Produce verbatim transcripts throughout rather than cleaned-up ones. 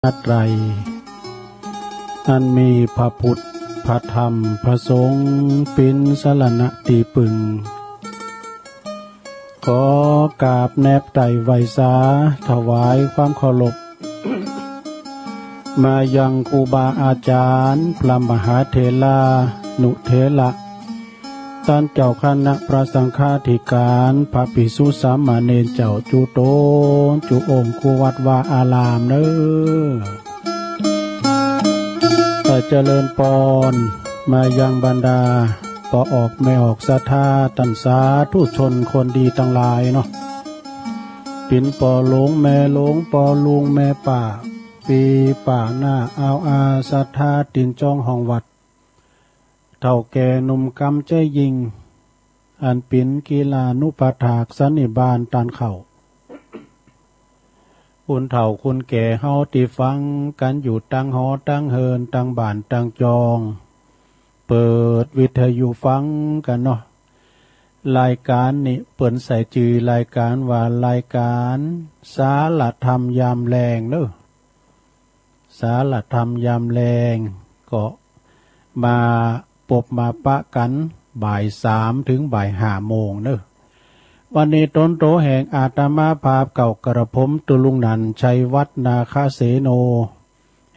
ไตร อันมีพระพุทธ พระธรรม พระสงฆ์ เป๋นสรณะตี้ปึง ขอกราบแนบไต่ไหว้สา ถวายความเคารพ มายังครูบาอาจารย์ พระมหาเถรานุเถระ ต้านเจ้าคณะพระสังฆาธิการ พระภิกษุสามเณรเจ้าจุตนจุองค์ คู่วัดวาอารามเน้อ ขอเจริญปอน มายังบรรดาป้อออกแม่ออกศรัทธา ต้านสาธุชนคนดีตังหลายเนาะ เป๋นป้อหลวงแม่หลวง ป้อลุงแม่ป้า ปี้ป้าน้าอาวอา ศรัทธาตี๋นจ้องห้องวัด เฒ่าแก่หนุ่มกำใจ๊ยิ่ง อันเป๋นกีฬานุปถากสันนิบาตต้านเข้า คุณเฒ่าคุณแก่เฮาตี้ฟังกั๋นอยู่ตังหอตังเฮือน ตังบ้านตังจอง เปิดวิทยุฟังกั๋นเนาะ รายการนี้เปิ้นใส่จื่อรายการว่ารายการสารธรรมยามแลงเน้อ สารธรรมยามแลง ก็มาปบมาปะกั๋นบ่ายสามเถิงบ่ายห้าโมงเน้อ วันนี้ตนโตแห่งอาตมาภาพเก่ากระผมตุลุงนันท์ชัยวัฒน์นาคเสโน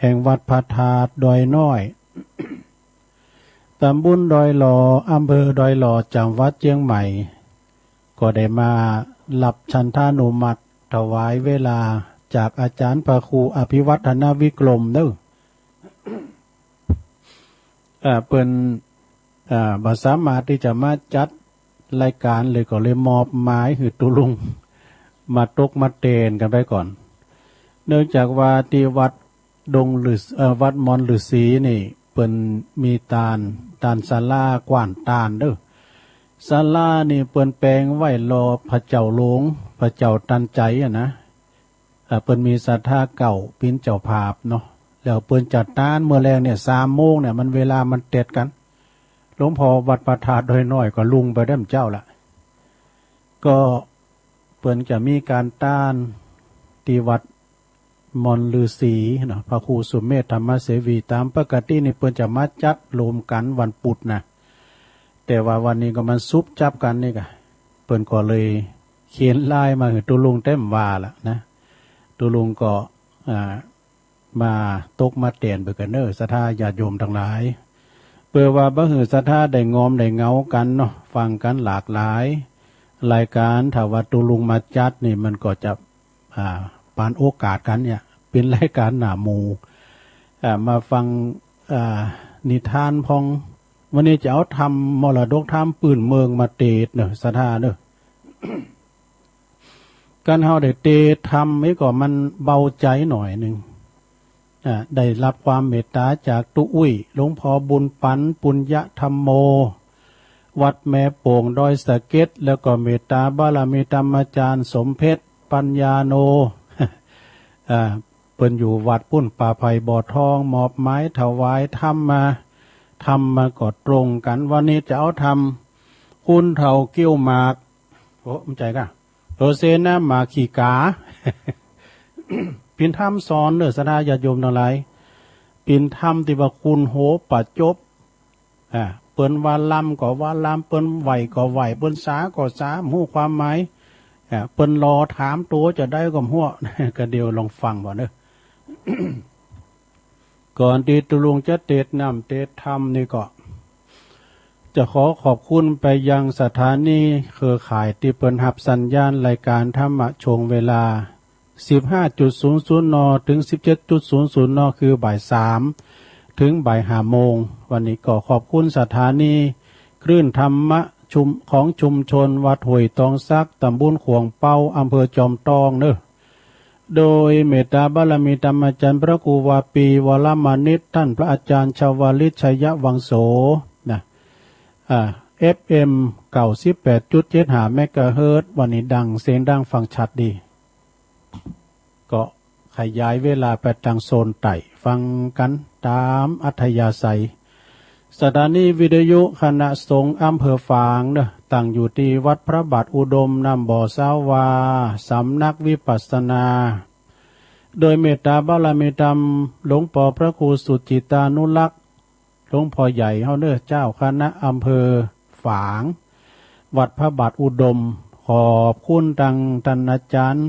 แห่งวัดพระธาตุดอยน้อย ตำบลดอยหล่อ อำเภอดอยหล่อ จังหวัดเจียงใหม่ ก็ได้มารับฉันทานุมัติถวายเวลาจากอาจารย์พระครูอภิวัฒนวิกรมเน้อ เอ่อ เปิ้น เอ่อ บ่สามารถตี้จะมาจัดรายการเลย ก็เลยมอบหมายหื้อตุลุงมาตกมาแตนกั๋นไปก่อน เนื่องจากว่าตี้วัด ดงฤๅ- เอ่อ วัดมอนฤๅษีนี่ เปิ้นมีตาน ตานศาลากว้านตานเน้อ ศาลานี่เปิ้นแป๋งไว้หล่อพระเจ้าหลวง พระเจ้าตันไจอะนะ เอ่อ เปิ้นมีศรัทธาเก่าเป๋นเจ้าภาพเนาะ แล้วเปิ้นจะตานเมื่อแลงเนี่ย สามโมงเนี่ย มันเวลามันเต็ดกั๋น หลวงพ่อวัดพระธาตุดอยน้อยก็ลุงไปได้เมื่อเจ๊าละ ก็เปิ้นจะมีก๋านตานตี้วัด มอนฤๅษีเนาะ พระครูสุเมธธรรมเสวี ต๋ามปกตินี่เปิ้นจะมาจัดรวมกั๋นวันปุธนะ แต่ว่าวันนี้ก็มันสุบจับกั๋นนี่กะ เปิ้นก็เลยเขียนไลน์มาหื้อตุลุงแต้มว่าละนะ ตุลุงก็ อ่า มาตกมาแตนเปิ้นกั๋นเน้อ ศรัทธาญาติโยมตังหลาย เปื้อว่าบ่หื้อศรัทธาได้งอมได้เหงากั๋นเนาะ ฟังกั๋นหลากหลายรายการ ถ้าว่าตุลุงมาจัดนี่มันก็จะ อ่า ปานโอกาสกั๋นเนี่ย เป๋นรายการหน้าหมู่ อ่า มาฟัง อ่า นิทานพ่อง วันนี้จะเอาธรรมมรดกธรรมปื้นเมืองมาเตสน์เน้อ ศรัทธาเน้อ คันเฮาได้เตสน์ธรรมนี่ก็มันเบาใจ๋หน่อยนึ่ง อ่า ได้รับความเมตต๋าจากตุ๊อุ้ย หลวงพ่อบุญปั๋น ปุญญธรรมโม วัดแม่โป่งดอยสะเก็ด แล้วก็เมตต๋าบารมีธรรมาจารย์สมเพชร ปัญญาโน อ่า เปิ้นอยู่วัดปุ้นป่าไผ่บ่อทอง มอบหมายถวายธรรมมา ธรรมมาก็ตรงกั๋น วันนี้จะเอาธรรม คุณเฒ่าเกี้ยวหมาก โอ้ บ่ใจ้กะ เออ เสนาหมากขี้ก๋า เป๋นธรรมสอนเน้อ ศรัทธาญาติโยมตังหลาย เป๋นธรรมตี้ว่าคุณโหประจบ อ่า เปิ้นว่าลำก็ว่าลำ เปิ้นไหว้ก็ไหว้ เปิ้นสาก็สา บ่ฮู้ความหมาย อ่า เปิ้นหล่อถามตั๋วจะได้ก็บ่ฮู้ ก็เดี๋ยวลองฟังบ่เน้อ ก่อนตี้ตุลุงจะเตสน์น้ำเตสน์ธรรมนี่ก็ จะขอขอบคุณไปยังสถานีเครือข่ายตี้เปิ้นฮับสัญญาณรายการธรรมะช่วงเวลา สิบห้าจุดศูนย์ศูนย์ น. ถึง สิบเจ็ดจุดศูนย์ศูนย์ น. คือบ่ายสามเถิงบ่ายห้าโมง วันนี้ก็ขอบคุณสถานีคลื่นธรรมะชุม- ของชุมชนวัดห้วยตองสัก ตำบลข่วงเปา อำเภอจอมตองเน้อ โดยเมตต๋าบารมีธรรมาจารย์พระครูวาปี วรมณิต ต้านพระอาจารย์ชวลิต ชัยวังโส นะ อ่า เอฟเอ็ม เก้าสิบแปดจุดเจ็ดห้า เมกะเฮิรตซ์ วันนี้ดัง เสียงดังฟังชัดดี ก็ขยายเวลาไปตางโซนใต้ ฟังกั๋นต๋ามอัธยาศัย สถานีวิทยุคณะสงฆ์อำเภอฝางเน้อ ตั้งอยู่ตี้วัดพระบาทอุดม น้ำบ่อซาวา สำนักวิปัสสนา โดยเมตตาบารมีธรรมหลวงปอพระครูสุจิตานุรักษ์ หลวงพ่อใหญ่เฮาเน้อ เจ้าคณะอำเภอฝาง วัดพระบาทอุดม ขอบคุณตังท่านอาจารย์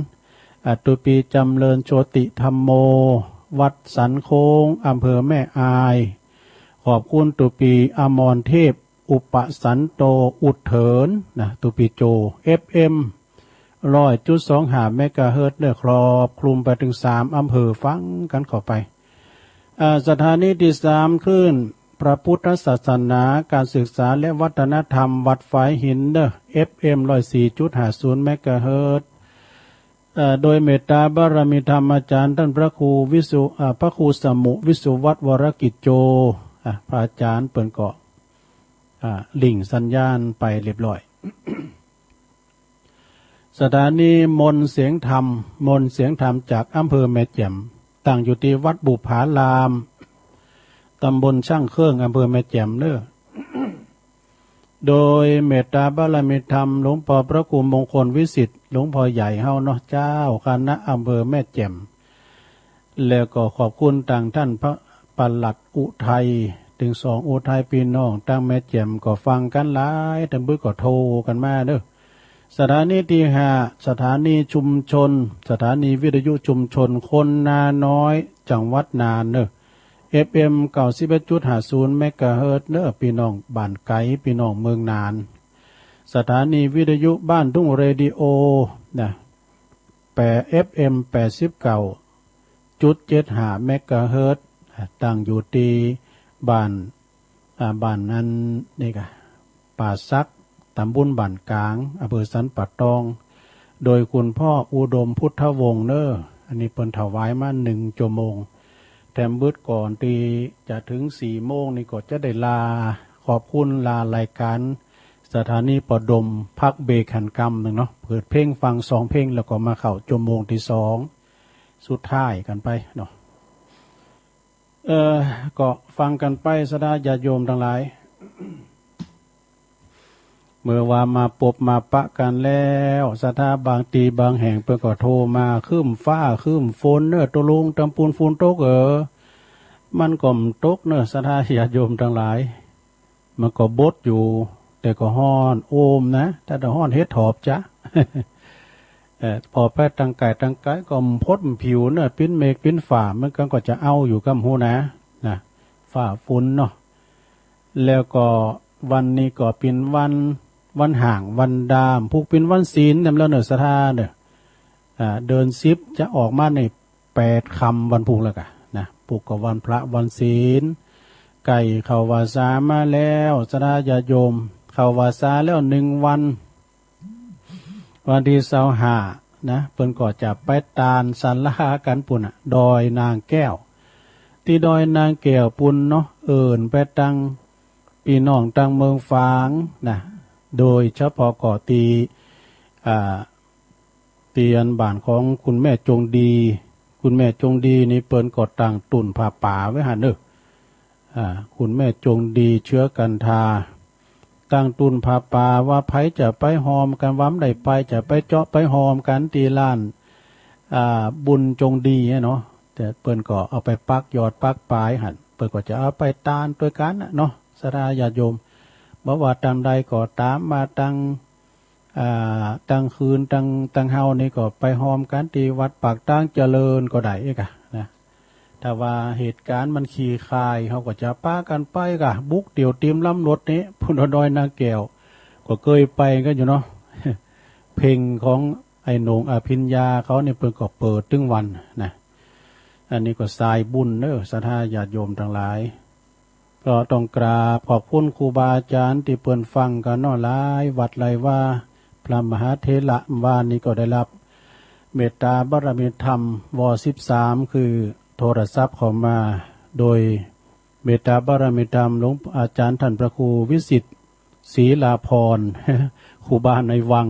อตุปีจำเริญโชติธัมโม วัดสันโค้ง อำเภอแม่อาย ขอบคุณตุปีอมรเทพ อุปสันโต อุดเถินนะ ตุปีโจ เอฟเอ็ม ร้อยจุดสองห้า เมกะเฮิรตซ์เน้อ ครอบคลุมไปถึงสามอำเภอ ฟังกันเข้าไป อ่า สถานีที่สาม คลื่นพระพุทธศาสนา การศึกษาและวัฒนธรรม วัดฝายหินเน้อ เอฟเอ็ม ร้อยสี่จุดห้าศูนย์ เมกะเฮิรตซ์ เอ่อ โดยเมตตาบารมีธรรมอาจารย์ท่านพระครูวิสุ อ่า พระครูสมุวิสุวัฒน์วรกิจโจ อ่ะ พระอาจารย์เปิ้นก็ อ่า ลิงก์สัญญาณไปเรียบร้อย สถานีมนต์เสียงธรรม มนต์เสียงธรรมจากอำเภอแม่แจ่ม ตั้งอยู่ที่วัดบุปผาราม ตำบลช่างเครื่อง อำเภอแม่แจ่มเน้อ โดยเมตตาบารมีธรรม หลวงปอพระครูมงคลวิสิทธิ์ หลวงพ่อใหญ่เฮาเนาะ เจ้าคณะอำเภอแม่แจ่ม แล้วก็ขอบคุณตังท่านพระปลัดอุทัย ตึงสองอุทัย พี่น้องตังแม่แจ่มก็ฟังกันหลาย ตังบึกก็โทรกันมาเน้อ สถานีที่ห้า สถานีชุมชน สถานีวิทยุชุมชนคนนาน้อย จังหวัดน่านเน้อ เอฟเอ็ม เก้าสิบเอ็ดจุดห้าศูนย์ เมกะเฮิรตซ์เน้อ พี่น้องบ้านไกล พี่น้องเมืองน่าน สถานีวิทยุบ้านทุ่งเรดิโอนะ แปด เอฟเอ็ม แปดสิบเก้าจุดเจ็ดห้า เมกะเฮิรตซ์ ตั้งอยู่ที่บ้าน อ่า บ้านนั้นนี่กะ ป่าสัก ตำบลบ้านกลาง อำเภอสันป่าตอง โดยคุณพ่ออุดมพุทธวงศ์เน้อ อันนี้เปิ้นถวายมาหนึ่งชั่วโมง แถมบึดก่อนที่จะถึงสี่โมงนี่ก็จะได้ลา ขอบคุณลารายการสถานีปอดม พักเบรกหั้นกำหนึ่งเนาะ เปิดเพลงฟังสองเพลง แล้วก็มาเข้าชั่วโมงที่สอง สุดท้ายกันไปเนาะ เอ่อ ก็ฟังกันไป ศรัทธาญาติโยมทั้งหลาย เมื่อว่ามาปบมาปะกันแล้ว ศรัทธาบางตี้บางแห่งเปิ้นก็โทรมา ครึ้มฟ้าครึ้มฝนเน้อ ตกลงตำปูนฝนตกเออ มันก็บ่ตกเน้อ ศรัทธาญาติโยมทั้งหลาย มันก็บดอยู่ แต่ก็ฮ้อนโอมนะ ถ้าแต่ฮ้อนเฮ็ดหอบจ้ะ เอ่อ พอไปตังไกลตังไกลก็พดผิวเน้อ ปิ้นเมฆปิ้นฟ้า มันก็ ก็จะเอาอยู่กำฮู้นะ นะ ฟ้าฝนเนาะ แล้วก็วันนี้ก็เป็นวัน วันฮ้าง วันดำ พุกเป็นวันศีลนำแล้วเน้อ ศรัทธาเน้อ อ่า เดือนสิบจะออกมาใน แปดค่ำวันพุกแล้วกะนะ พุกก็วันพระวันศีล ใกล้เข้าพรรษามาแล้ว ศรัทธาญาติโยม เข้าพรรษาแล้วหนึ่งวัน วันตี้ซาวห้านะ เปิ้นก็จะไปตานสาลากันปุ้นน่ะ ดอยนางแก้ว ตี้ดอยนางแก้วปุ้นเนาะ เอิ้นไปตังพี่น้องตังเมืองฝางนะ โดยเฉพาะก็ตี้ อ่า ตี้อันบ้านของคุณแม่จงดี คุณแม่จงดีนี่เปิ้นก็ตั้งตุ๊นผ้าป่าไว้หั้นเน้อ อ่า คุณแม่จงดีเชื้อกันทา ตั้งตุ๊นผ้าป่าว่าไผจะไปฮอมกัน ว่าบ่ได้ไป จะไปเจาะไปฮอมกันตี้ลาน อ่า บุญจงดีอะเนาะ แต่เปิ้นก็เอาไปปักยอดปักปลายหั้น เปิ้นก็จะเอาไปตานตวยกั๋นน่ะเนาะ ศรัทธาญาติโยม บ่ว่าตังใดก็ต๋าม มาตัง อ่า ตังคืน ตัง ตังเฮานี่ก็ไปฮอมกันตี้วัดปากตางเจริญก็ได้เอกอะนะ ถ้าว่าเหตุก๋ารณ์มันคลี่คลาย เฮาก็จะปากั๋นไปกะ บุกเดี่ยวเตรียมลำรถนี้ พุ้นดอยนางแก้ว ก็เกยไปกั๋นอยู่เนาะ เพลงของไอ้โหน่งอภิญญาเขานี่เปิ้นก็เปิดตึงวันนะ อันนี้ก็สายบุญเน้อ ศรัทธาญาติโยมตังหลาย ก็ต้องกราบขอบคุณครูบาอาจ๋ารย์ตี้เปิ้นฟังกั๋นเนาะ หลายวัดหลายว่า พระมหาเถระว่านี่ก็ได้ฮับเมตตาบารมีธรรม วอสิบสาม คือโทรศัพท์เข้ามา โดยเมตตาบารมีธรรมหลวงอาจ๋ารย์ท่านพระครูวิสิทธิ์ ศรีลาภรณ์ ครูบาในวัง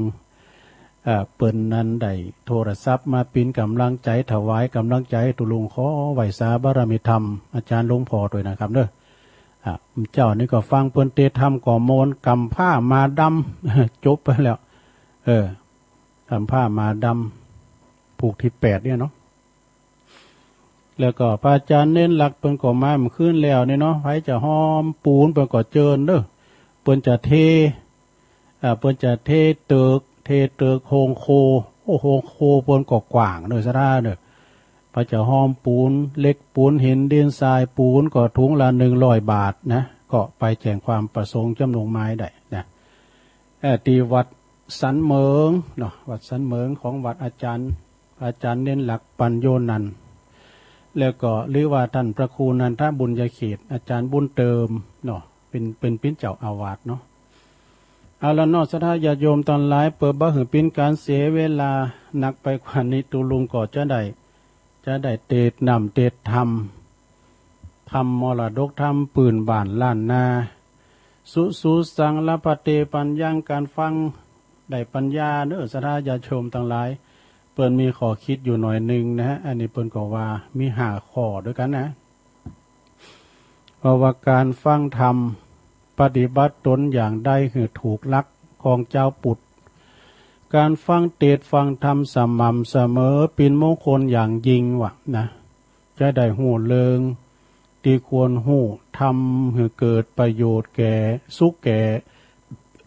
อ่า เปิ้นนั้นได้โทรศัพท์มาเป๋นก๋ำลังใจ๋ ถวายก๋ำลังใจ๋ ตุ๊ลุงขอไหว้สาบารมีธรรม อาจ๋ารย์หลวงพ่อตวยนะครับเน้อ อ่า เจ้านี่ก็ฟังเปิ้นเตสน์ธรรมก็ม่วน กำพร้าหมาดำ จบไปแล้ว เออ กำพร้าหมาดำ ผูกตี้แปดเนี่ยเนาะ แล้วก็พระอาจารย์เน้นหลักเปิ้นก็มาเมื่อคืนแล้วนี่เนาะ ใผจะฮอมปูนเปิ้นก็เจิญเด้อ เปิ้นจะเท อ่า เปิ้นจะเทตึก เทตึกโฮงครัว โอ้ โฮงครัวเปิ้นก็กว้างเด้อ ศรัทธาเด้อ ใผจะฮอมปูนเหล็ก ปูนหิน ดินทราย ปูนก็ถุงละหนึ่งร้อยบาทนะ ก็ไปแจ้งความประสงค์จำนงไม้ได้นะ เอ่อ ที่วัดสันเหมิงเนาะ วัดสันเหมิงของวัดอาจารย์ อาจารย์เน้นหลักปัญโยนันท์ แล้วก็หรือว่าท่านพระครูนันทบุญญเขต อาจารย์บุญเติมเนาะ เป็น เป็นปิ้นเจ้าอาวาสเนาะ เอาละเนาะ ศรัทธาญาติโยมตังหลาย เพื่อบ่หื้อปิ้นการเสียเวลานักไปกว่านี้ ตุ๊ลุงก็จะได้ จะได้เตสน์น้ำเตสน์ธรรม ธรรมมรดกธรรมปื้นบ้านล้านนา สุสุสังลพเต ปัญญัง การฟังได้ปัญญาเด้อ ศรัทธาญาติโยมตังหลาย เปิ้นมีข้อคิดอยู่หน่อยหนึ่งนะฮะ อันนี้เปิ้นก็ว่ามีห้าข้อด้วยกันนะ เพราะว่าการฟังธรรมปฏิบัติตนอย่างใดหื้อถูกหลักของจาวพุทธ การฟังเตสน์ฟังธรรมสม่ำเสมอเป็นมงคลอย่างยิ่งว่ะนะ จะได้ฮู้เรื่องที่ควรฮู้ ทำหื้อเกิดประโยชน์แก่ สุขแก่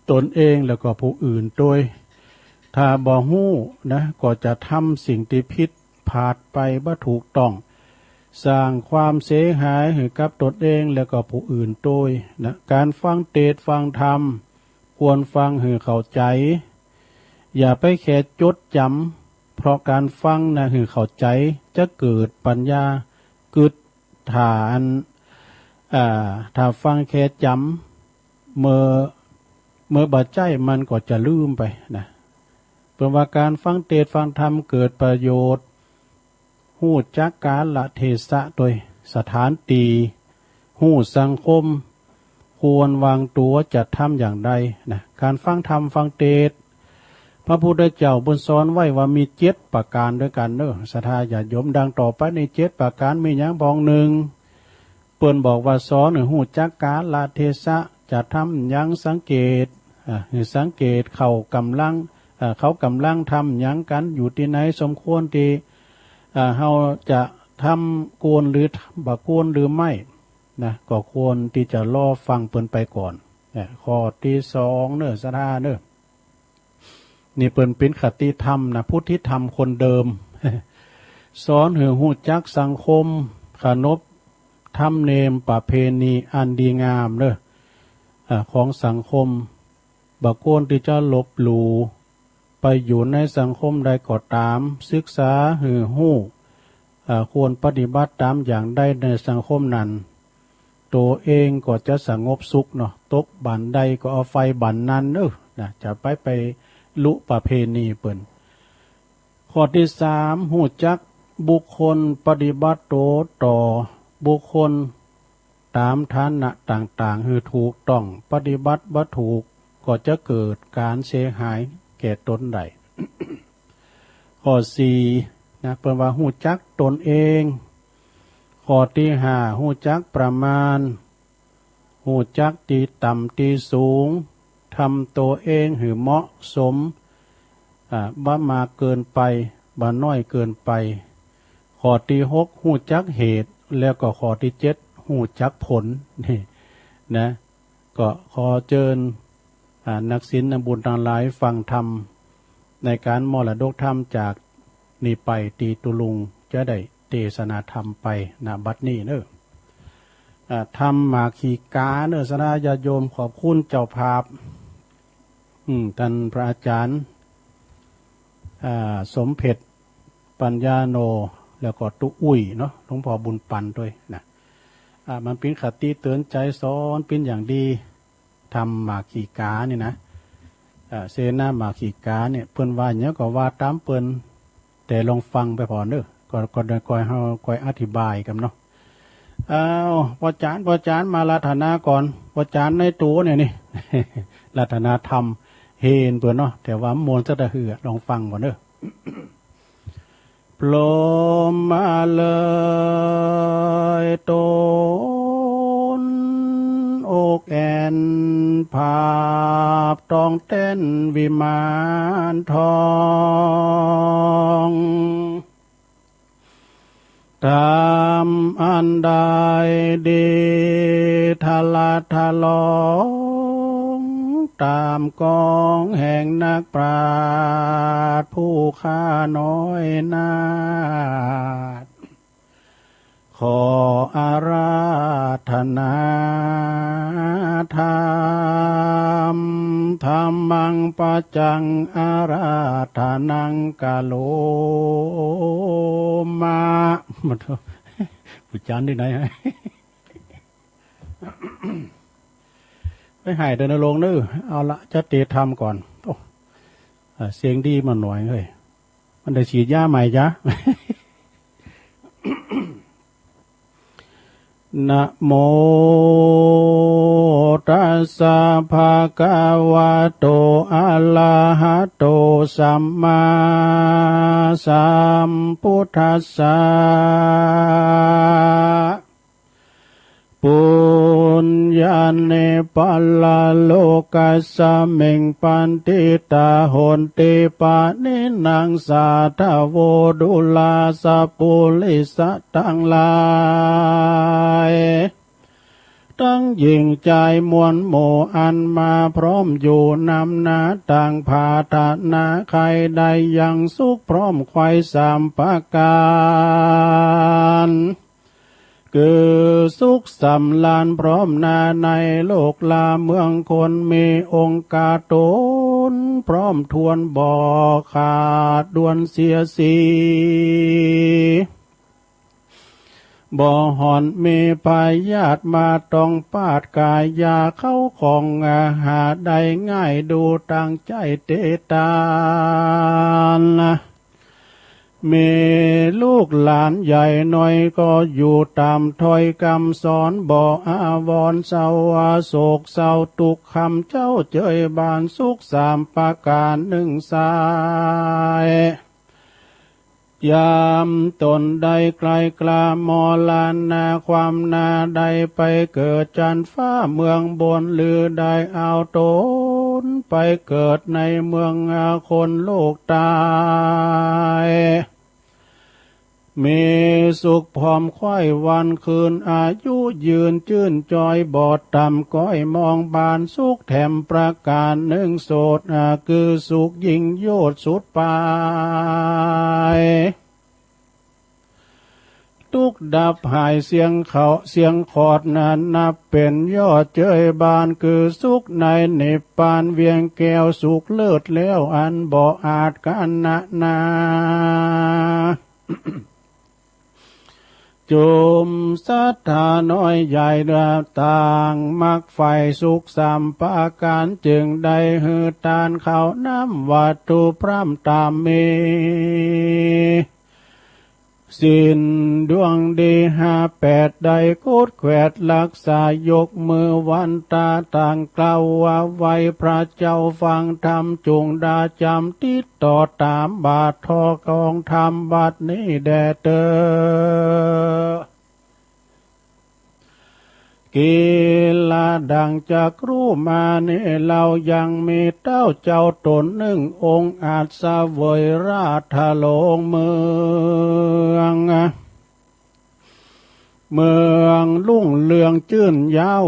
ตนเองแล้วก็ผู้อื่นด้วย ถ้าบ่ฮู้นะ ก็จะทำสิ่งที่ผิดพลาดไป บ่ถูกต้อง สร้างความเสียหายให้กับตนเองแล้วก็ผู้อื่นด้วยนะ การฟังเตสน์ฟังธรรม ควรฟังให้เข้าใจ อย่าไปแค่จดจำ เพราะการฟังนะให้เข้าใจ จะเกิดปัญญากึ๊ด ถ้าอัน อ่า ถ้าฟังแค่จำ เมื่อ เมื่อบ่ใจ้มันก็จะลืมไปนะ เปิ้นว่าการฟังเตสน์ฟังธรรมเกิดประโยชน์ ฮู้จักกาลเทศะโดยสถานที่ ฮู้สังคม ควรวางตัวจะทำอย่างใดนะ การฟังธรรมฟังเตสน์ พระพุทธเจ้าเปิ้นสอนไว้ว่ามีเจ็ดประการด้วยกันเด้อ ศรัทธาญาติโยม ดังต่อไปนี้ เจ็ดประการมีหยังบ้าง หนึ่ง เปิ้นบอกว่าสอนให้ฮู้จักกาลเทศะ จะทำหยังสังเกต อ่า ให้สังเกตเขากำลัง อ่า เขากำลังทำหยังกันอยู่ตี้ไหน สมควรที่ อ่า เฮาจะทำควรหรือบ่ควรหรือไม่นะ ก็ควรที่จะรอฟังเปิ้นไปก่อน อ่า ข้อตี้สองเน้อ ศรัทธาเน้อ นี่เปิ้นเป็นคติธรรมนะ พุทธิธรรมคนเดิม สอนให้ฮู้จักสังคม เคารพธรรมเนียมประเพณีอันดีงามเน้อ อ่า ของสังคม บ่ควรที่จะลบหลู่ ไปอยู่ในสังคมใดก็ตาม ศึกษาให้ฮู้ อ่า ควรปฏิบัติตามอย่างใดในสังคมนั้น ตัวเองก็จะสงบสุขเนาะ ตกบ้านใดก็เอาไฟบ้านนั้นเน้อ นะ จะไป ไปลุประเพณีเปิ้น ข้อตี้สาม ฮู้จักบุคคล ปฏิบัติตัวต่อบุคคลตามฐานะต่างๆ ให้ถูกต้อง ปฏิบัติบ่ถูก ก็จะเกิดการเสียหายแก่ตนได้ ข้อสี่นะ เปิ้นว่าฮู้จักตนเอง ข้อตี้ห้า ฮู้จักประมาณ ฮู้จักตี้ต่ำตี้สูง ทำตัวเองให้เหมาะสม อ่า บ่มากเกินไป บ่น้อยเกินไป ข้อตี้หก ฮู้จักเหตุ แล้วก็ข้อตี้เจ็ด ฮู้จักผล นี่นะ ก็ขอเชิญ อ่า นักศีลนักบุญทั้งหลายฟังธรรมในการมรดกธรรมจากนี้ไป ตี้ตุ๊ลุงจะได้เตสนาธรรมไป ณ บัดนี้เน้อ อ่า ธรรมหมากขีกาเน้อ ศรัทธาญาติโยม ขอบคุณเจ้าภาพ อืม ท่านพระอาจารย์ อ่า สมเพ็จ ปัญญาโน แล้วก็ตุ๊อุ้ยเนาะ หลวงพ่อบุญปันด้วยนะ อ่า มันปิ้นคติเตือนใจสอนปิ้นอย่างดี ธรรมหมากขีกานี่นะ อ่า เสนาหมากขีกาเนี่ย เปิ้นว่าหยังก็ว่าตามเปิ้น แต่ลองฟังไปผ่อนเน้อ ก็ ก็ ก็เฮา ก็อธิบายกันเนาะ อ้าว ป้อจ๋ารย์ ป้อจ๋ารย์ มาอาราธนาก่อน ป้อจ๋ารย์ในตัวเนี่ยนี่ อาราธนาธรรม เฮนเปิ้นเนาะ แต่ว่าม่วนซะตะหือ ลองฟังก่อนเน้อ พรหมมาเลยตนอกแอ่น ภาพต้องเต้นวิมานทอง ตา อันได้ดีทะละทะลองตามกองแห่งนักปราชญ์ผู้ข้าน้อยนาถ ขออาราธนาธรรม ธัมมัง ปัจจัง อาราธนัง กะโรมะ มาเถอะ ผู้จานที่ไหนฮะ ไปหายเดินลงเนอะ เอาละ จะเตะทำก่อน โอ้ อ่า เสียงดีมาหน่อยเฮ้ย มันได้ฉีดยาใหม่จ้ะ นะโมตัสสะภะคะวะโต อะระหะโต สัมมาสัมพุทธัสสะ ปุญญาเน ปะระโลกัสสะมิง ปันทิตา โหนติ ปะนินัง สาธะโว ดูราสะปุริสะตังหลาย ตังญิงจายมวลหมู่ อันมาพร้อมอยู่นำหน้า ต่างผาถนาใคร่ได้ยังสุขพร้อมใคร่สามประก๋าน คือสุขสำราญพร้อมหน้าในโลกลาเมืองคน มีองค์กาตนพร้อมถ้วนบ่ขาดด่วนเสียสี บ่ห่อนมีพยาธิมาต้องปาดก๋ายาเข้าของอาหารได้ง่าย ดูตั้งใจเตตาน มีลูกหลานใหญ่น้อยก็อยู่ตามถ้อยคำสอน บ่อาวรณ์เศร้าโศกเศร้าทุกข์ คำเจ้าเจยบานสุขสามประก๋านนึ่งสาย ยามตนได้ใกล้กล้ามรณะความนา ได้ไปเกิดจันทร์ฟ้าเมืองบน หรือได้เอาตนไปเกิดในเมืองคนโลกตาย มีสุขพร้อมใคร่วันคืน อายุยืนจื้นจ้อย บ่ต่ำก้อยมองบานสุขแถมประก๋านนึ่งโสด อ่า คือสุขยิ่งโยชน์สุดปาย ทุกข์ดับหายเสียงเขาเสียงขอดนั้น นับเป็นยอดเจยบาน คือสุขในนิพพานเวียงแก้ว สุขเลิศแล้วอันบ่อาจกัณณนา จุมศรัทธาน้อยใหญ่เรือต่าง มักใฝ่สุขสามประก๋าน จึงได้หื้อตานข้าวน้ำวัตถุพร่ำตามมี ศีลดวงดีห้าแปด ได้โกดแขวดรักษา ยกมือวันตาต่างกล่าวว่า ไหว้พระเจ้าฟังธรรม จุ่งดาจำติดต่อตามบาททอกองธรรมบัดนี้แด่เตอ กีฬาดังจักรู้มานี้ เรายังมีเต้าเจ้าตนหนึ่งองค์ อาจเสวยราชโลงเมือง เมืองรุ่งเรืองจื้นยาว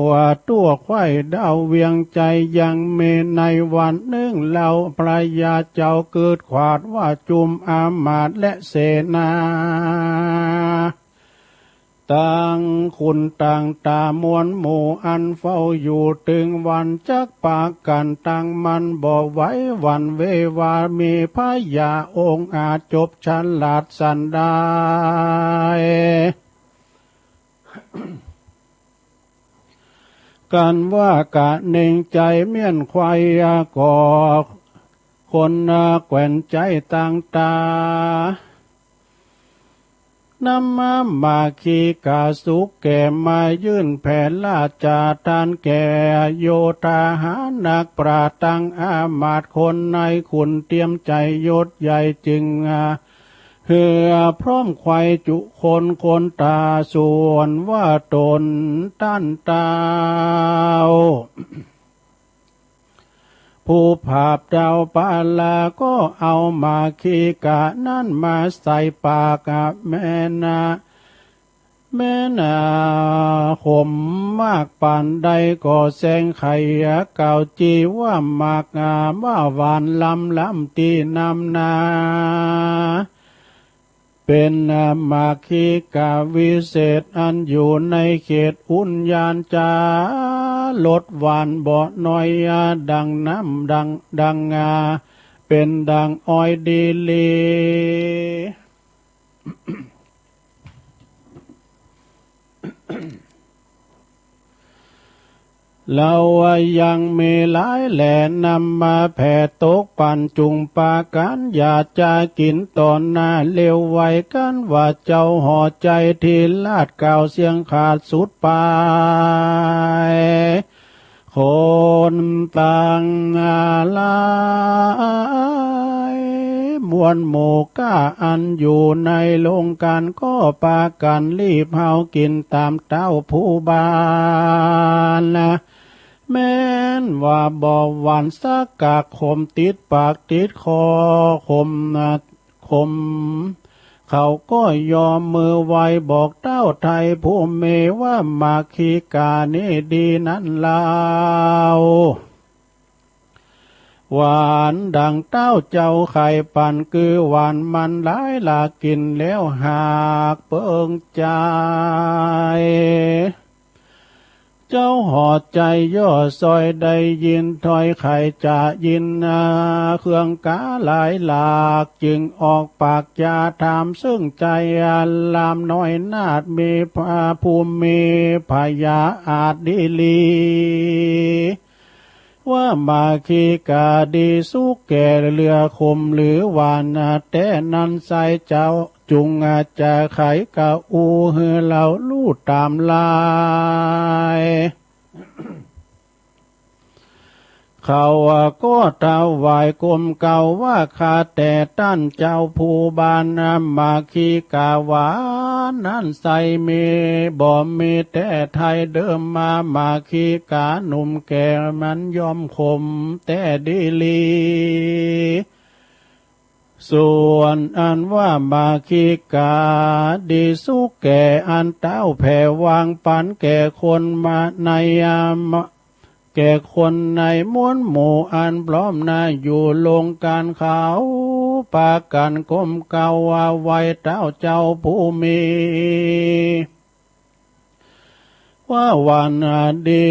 ทั่วไขว้ดาวเวียงใจ ยังมีในวันหนึ่ง เหล่าพญาเจ้าเกิดขวาดว่า จุมอามาตย์และเสนา ตังขุนตังตามวลหมู่อันเฝ้าอยู่ ตึงวันจักปากันตั้งมั่น บ่ไหวหวั่นเวว่า มีพญาองค์อาจจบฉลาดสันดาย กันว่ากะเน่งใจเมี้ยนไขว้ ก่อคนแขวนใจตั้งตา นำมามาคีกาสุขแก่มายื่นแผ่ราชทานแก่ โยธาหารนักปราชญ์ตั้งอามาตย์คนในขุนเตรียมใจยศใหญ่จึง เฮือพร้อมไขว้จุคนคนตาส่วนว่าตนต้านเต้า ผู้ผาบเต้าปาลาก็เอามาคีกะนั้นมาใส่ปากแม่นา แม้นว่าขมมากปานใดก็แสงไขกล่าวจีว่าหมากว่าหวานล้ำล้ำตี้นำนา เป็นหมากขีกาวิเศษอันอยู่ในเขตอุญญาณจา รสหวานบ่น้อยดังน้ำดังดังงา เป็นดังอ้อยดีหลี แล้วยังมีหลายแหล่นำมาแผ่ตกปันจุงปากันอย่าจะกินต่อหน้าเร็วไวกันว่าเจ้าห่อใจที่ลาดกล่าวเสียงขาดสุดปาย คนตังหลาย มวลหมู่ก้าอันอยู่ในโรงการก็ปากันรีบเฮากินตามเต้าผู้บ้านนะ แม้นว่าบ่หวานสักกากขมติดปากติดคอขมนะ คม เขาก็ยอมมือไหว้บอกเต้าไทยผู้มีว่าหมากขีกานี้ดีนั้นลาว หวานดังเต้าเจ้าไข่ปันคือหวานมันหลายหลากกินแล้วหากเปิงใจ เจ้าหอใจย่อซอยได้ยินถ้อยไขจะยินนาเครื่องกาหลายหลาก จึงออกปากจาถามซึ่งใจอารามน้อยนาฏมีพระภูมิพยาอาจดีหลี ว่าหมากขีกาดีสุกแก่เหลือขมหรือหวานแท้นั้นไซเจ้า จุงจะไขกะอู้หื้อเราฮู้ตามลาย เขาก็ถวายกรมเก่าว่าข้าแต่ต้านเจ้าผู้บ้านหมากขีกาหวานนั้นไซมีบ่มีแต่ไทยเดิมมาหมากขีกาหนุ่มแก่มันย่อมขมแต่ดีหลี ส่วนอันว่าหมากขีกาดีสุกแก่อันเต้าแผ่วางปันแก่คนมาในยาม แก่คนในมวลหมู่อันพร้อมหน้าอยู่โรงการเขา ปากันก้มเกล้าว่าไหว้เต้าเจ้าผู้มี ว่าหวานดี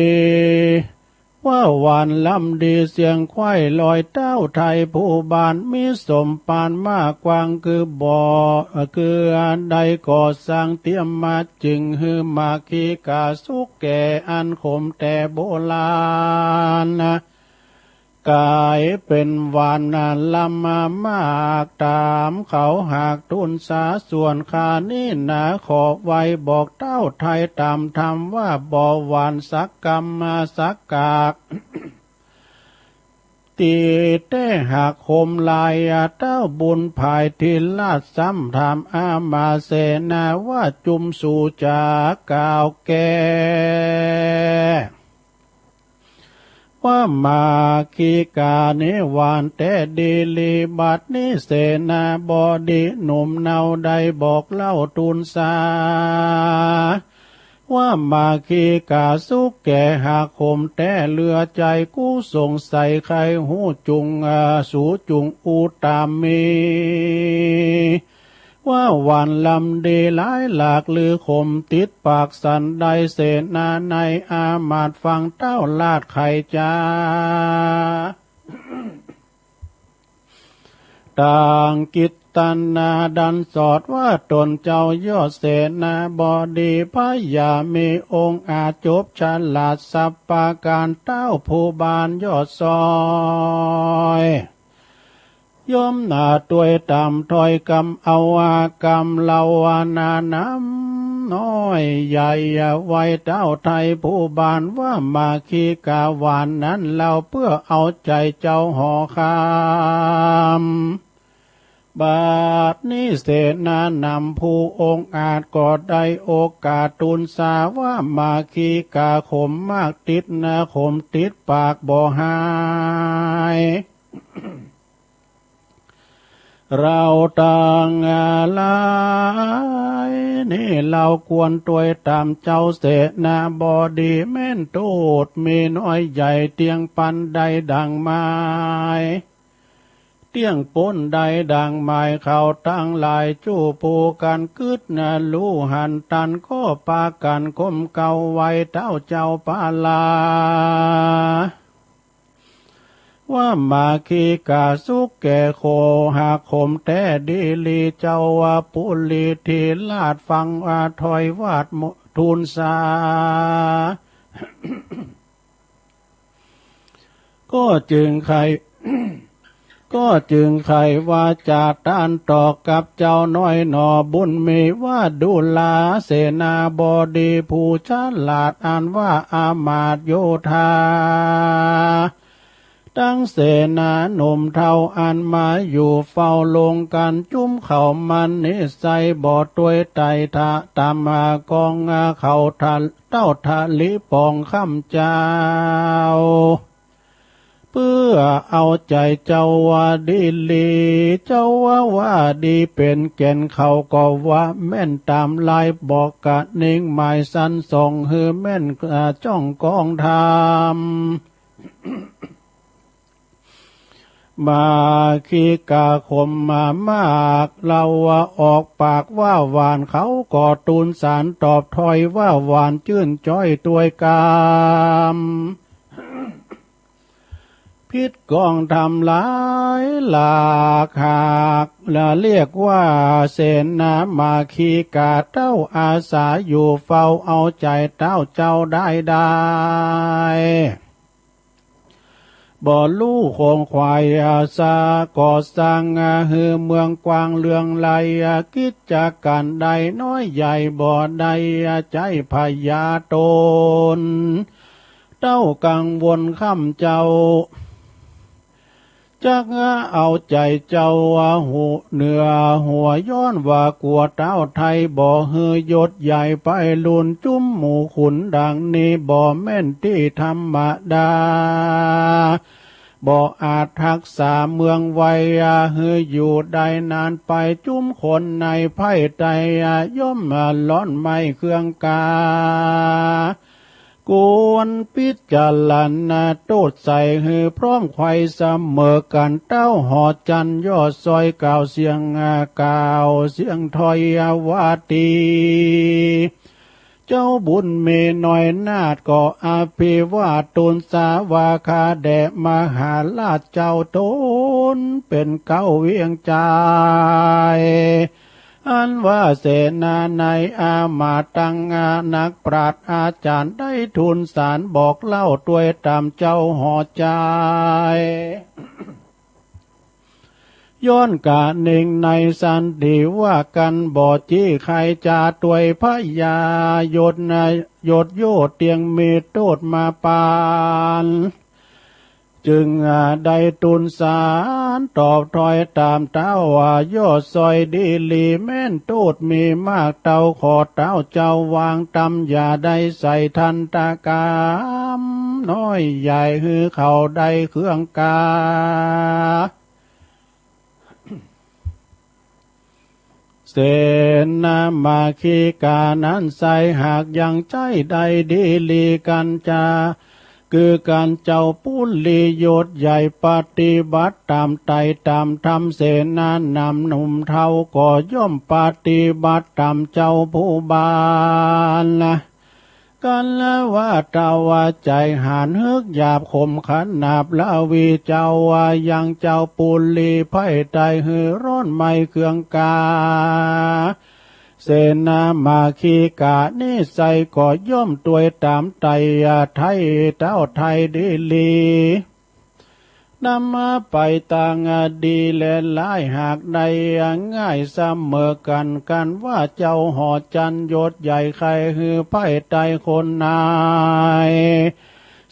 ว่าหวานล้ำดีเสียงควายลอยเต้าไทยผู้บ้านมีสมปานมากกว้างคือบ่อ คืออันใดก็สร้างเตรียมมาจึงหื้อหมากขีกาสุกแก่อันขมแต่โบราณนะ กลายเป็นหวานล้ำมากตามเขาหากทูลสาส่วนข้านี้หนาขอไหว้บอกเต้าไทยตามธรรมว่าบ่หวานสักกำสักกาก ตีแต่หากขมหลายเต้าบุญภายที่ราชซ้ำถามอามาเสนาว่าจุมสูจากกล่าวแก่ ว่าหมากขีกานี้หวานแท้ดีหลีบัดนี้เสนาบดีหนุ่มเนาได้บอกเล่าทูลสา ว่าหมากขีกาสุกแก่หากขมแท้เหลือใจกู้สงสัยใครฮู้จุงอาสูจุงอุตามี ว่าหวานล้ำดีหลายหลากหรือขมติดปากสันใดเสนาในอามาตย์ฟังเต้าลาดไขจา ต่างกิตตนาดันสอดว่าตนเจ้ายอดเสนาบดีพญามีองค์อาจจบฉลาดสัพพะการเต้าผู้บ้านยอดซอย ย่อมหนาตวยตามถ้อยกำเอาอากำเหล่าอานานำน้อยใหญ่ไว้เต้าไทยผู้บ้านว่ามาขีกาหวานนั้นเล่าเพื่อเอาใจเจ้าหอคำ บัดนี้เสนานำผู้องอาจก็ได้โอกาสทูลสาว่ามาขีกาขมมากติดนาขมติดปากบ่หาย เราตังหลาย นี้เฮาควรตวยต๋ามเจ้าเสนาบดี แม่นโตษมีน้อยใหญ่เตียงปันใดดังไม้ เตียงปนใดดังไม้ เขาตังหลายจู้ผู้กั๋นกึ๊ดนา ฮู้หันตันก็ปากั๋นก้มเกล้าไหว้เต้าเจ้าปาลา ว่ามาคีกาสุขแก่โค หากขมแต๊ดีหลี เจ้าว่าปุริธิราชฟังว่าถ้อยวาดทูลสา ก็จึงใค่ ก็จึงใค่ว่าจะต้านตอบกับเจ้าน้อยหนอ บุญมีว่าดูราเสนาบดีผู้ฉลาด อันว่าอามาตย์โยธา ตังเสนาหนุ่มเฒ่าอันมาอยู่เฝ้าลงกั๋นจุ้มเขามันนิสัยบ่ตวยไต่ถะตามหากองเขาทะเต้าทะลิปองคำเจ้า เพื่อเอาใจ๋เจ้าว่าดีหลี เจ้าว่าว่าดีเป๋นแก่น เขาก็ว่าแม่นต๋ามลายบอกกะนิ่งหมายสันส่อง หื้อแม่นอ่าจ้องกองธรรม มาคีกาขมมามาก ลาวว่าออกปากว่าหวาน เขาก็ทูลสารตอบถ้อยว่าหวาน จื้นจ้อยตวยกำ ผิดกองธรรมหลายหลากหาก และเรียกว่าเสนามาคีกา เต้าอาสาอยู่เฝ้าเอาใจ๋เต้าเจ้าได้ได้ บ่ฮู้ขงขวายอาสาก่อสร้าง หื้อเมืองกว้างเรืองไร้ กิจก๋านใดน้อยใหญ่บ่ได้ใจ๊พยาต๋น เต้ากังวลคำเจ้า จักเอาใจ๋เจ้าหัวเหนือหัว ย้อนว่ากลัวเต้าไทยบ่หื้อยศใหญ่ไปลุนจุ้มหมู่ขุนดังนี้ บ่แม่นตี้ธรรมดา บ่อาจฮักษาเมืองไว้ หื้ออยู่ได้นานไป จุ้มคนในไพร่ไต้ ย่อมร้อนไหม้เคืองกา ควรพิจารณาโต้ษใส่หื้อพร้อมไขว่เสมอกั๋น เต้าหอจันทร์ยอดซอยกล่าวเสียง กล่าวเสียงถ้อยว่าดี เจ้าบุญมีน้อยนาถก็อภิวาททูลสาว่า ข้าแด่มหาราชเจ้าตนเป๋นเก๊าเวียงจันทร์ อันว่าเสนาในอามาตย์ตังนักปราชญ์อาจ๋ารย์ได้ทูลสารบอกเล่าตวยต๋ามเจ้าหอจันทร์ ย้อนกะเน่งในสันติว่ากั๋นบ่จี้ใค่จะตวยพยายศนะ ยศโยเตียงมีโต้ษมาปาน จึงได้ทูลสารตอบถ้อยต๋ามเต้าว่ายอดซอยดีหลี แม่นโต้ษมีมากเต้า ขอเต้าเจ้าวางต๋าม อย่าได้ใส่ทันตกรรม น้อยใหญ่หื้อเขาได้เคืองกา เสนามาคีกานั้นไซร้หากยังใจ๊ได้ดีหลีกั๋นจา คือกั๋นเจ้าปุริยศใหญ่ปฏิบัติต๋ามไตรต๋ามธรรม เสนานำหนุ่มเฒ่าก็ย่อมปฏิบัติต๋ามเจ้าผู้บ้านนะ กั๋นละว่าเต้าว่าใจ๋หาญเฮือกหยาบขมขนาบละวี เจ้าว่ายังเจ้าปุริไพร่ไต้หื้อร้อนไหม้เคืองกา เสนามาคีกานี้ไซร้ก็ย่อมตวยต๋ามไตรไทยเต้าไทยดีหลี นำมาไปตางดีและร้ายหากได้ง่ายเสมอกั๋น กั๋นว่าเจ้าหอจันทร์ยศใหญ่ใค่หื้อไพร่ไต้คนนาย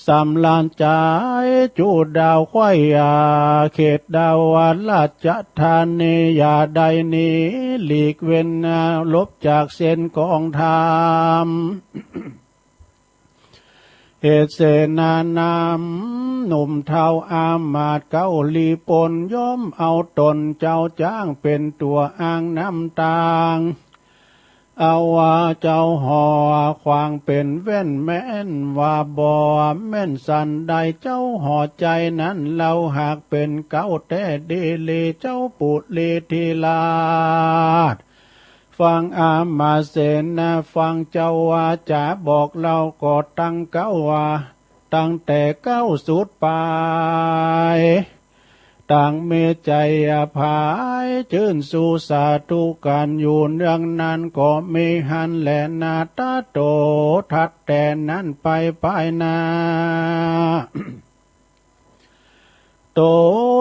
สำราญใจ๋ จูดาวไขว้อาเขตดาวราชธานี อย่าได้หนีหลีกเว้นหลบจากเส้นกองธรรม เหตุเสนานำหนุ่มเฒ่าอามาตย์เก๊าหลีปน ย่อมเอาต๋นเจ้าจ้างเป๋นตั๋วอ้างนำตาง เอาว่าเจ้าห่อความเป็นแว่นแม่นว่าบ่แม่นสันใด เจ้าห่อใจนั้นเล่าหากเป็นเก้าแท้ดีหลี เจ้าปุรีธิราช ฟังอามาตย์เสนา ฟังเจ้าว่าจะบอกเล่าก็ตั้งเก้าว่า ตั้งแต่เก้าสุดปลาย ต่างมีใจอภัยจื้นสู่สาธุการอยู่เนืองนั้น ก็มีหั้นแลนา ตะโตถัดแต่นั้นไปภายหน้า ต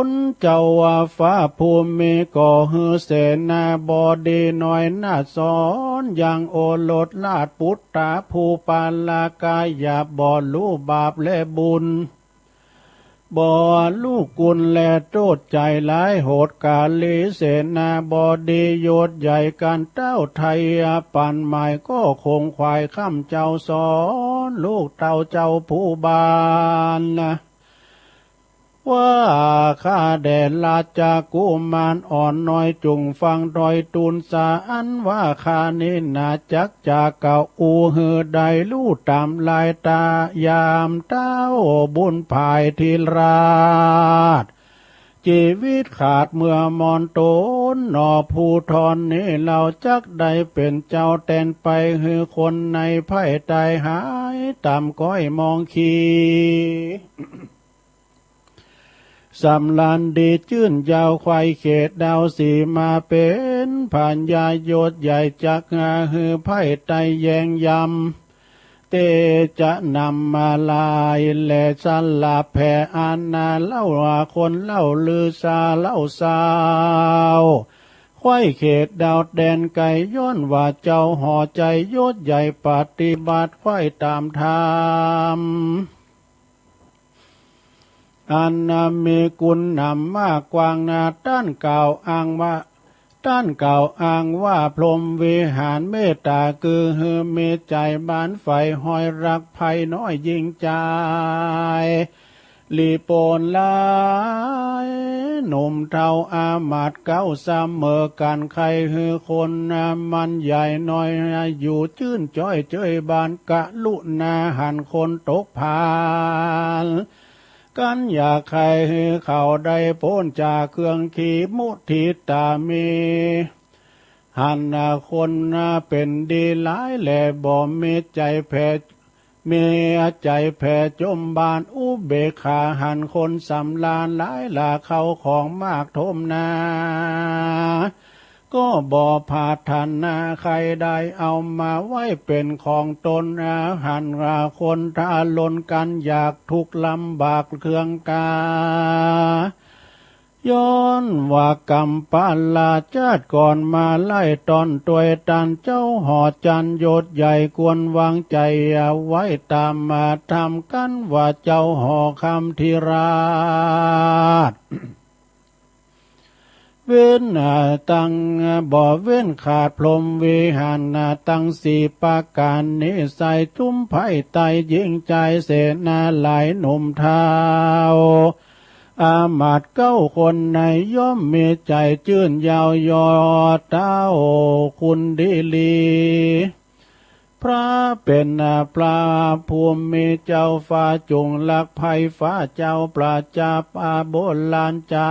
นเจ้าว่าฟ้าภูมิก็หื้อเสนาบดีน้อยหน้าสอนยังโอรสราชปุตตาผู้ปาลกาหยาบบ่ฮู้บาปและบุญ บ่ฮู้คุณและโทษ ใจร้ายโหดกาลี เสนาบดียศใหญ่กันเต้าไทยปันหมายก็คงขวายคำเจ้าสอนลูกเต้าเจ้าผู้บ้านนะ ว่าข้าแด่ราชกุมารอ่อนน้อย จุ่งฟังถ้อยทูลสาอันว่าข้านี้นาจักจะกล่าวอู้หื้อได้รู้ตามลายตายามเต้าบุญภายธิราช ชีวิตขาดเมื่อมอนตนหนอ ผู้ทอนนี้เราจักได้เป็นเจ้าแตนไป หื้อคนในไพร่ตายหายตามก้อยมองขี สำราญดีจื้นยาวไขว้เขตดาวสีมา เป็นพญายศใหญ่จักหาหื้อไพร่ไตแยงยำ เตจะนำมาลายและสลับแผ่อาณาเล่าว่าคนเล่าลือซาเล่าซาว ไขว้เขตดาวแดนไกล ย้อนว่าเจ้าห่อใจยศใหญ่ปฏิบัติไขว้ตามธรรม อันมีคุณนำมากกว้างนา ต้านกล่าวอ้างว่า ต้านกล่าวอ้างว่าพรหมวิหารเมตตา คือหื้อมีใจบานใฝ่ห้อยรักใผ่น้อยยิ่งใจ หลีโปนหลาย หนุ่มเฒ่าอามาตย์เก๊าเสมอกัน ใค่หื้อคนมันใหญ่น้อย อยู่จื้นจ้อยเจ้ยบาน กรุณาหันคนตกผาน กันอยากใค่หื้อเขาได้ป๊นจากเครื่องขีมุทิตามี หันคนเป็นดีหลายแลบ่มีใจแผ่ มีใจแผ่จมบานอุเบกขา หันคนสำราญหลายหลาเข้าของมากถมนา ก็บ่ปรารถนาใค่ได้เอามาไว้เป็นของตน หันคนทารุณกันอยากทุกข์ลำบากเครื่องกา ย้อนว่ากำปาลาชาติก่อนมาไล่ต้อนตวยต้านเจ้าห่อจันทร์ยศใหญ่ควรวางใจเอาไว้ตามมาทำกันว่าเจ้าห่อคำธิราช เว้นตั้งบ่เว้นขาดพรหมวิหารตั้งสี่ประการนี้ ใส่จุ้มไพร่ไตยิ่งใจเสนาหลายหนุ่มเฒ่า อามาตย์เก๊าคนในย่อมมีใจจื้นยาวยอดเต้าคุณดีหลี พระเป็นพระภูมิเจ้าฟ้าจุ่งลักไพร่ฟ้าเจ้าประชาปาโบราณจ๋า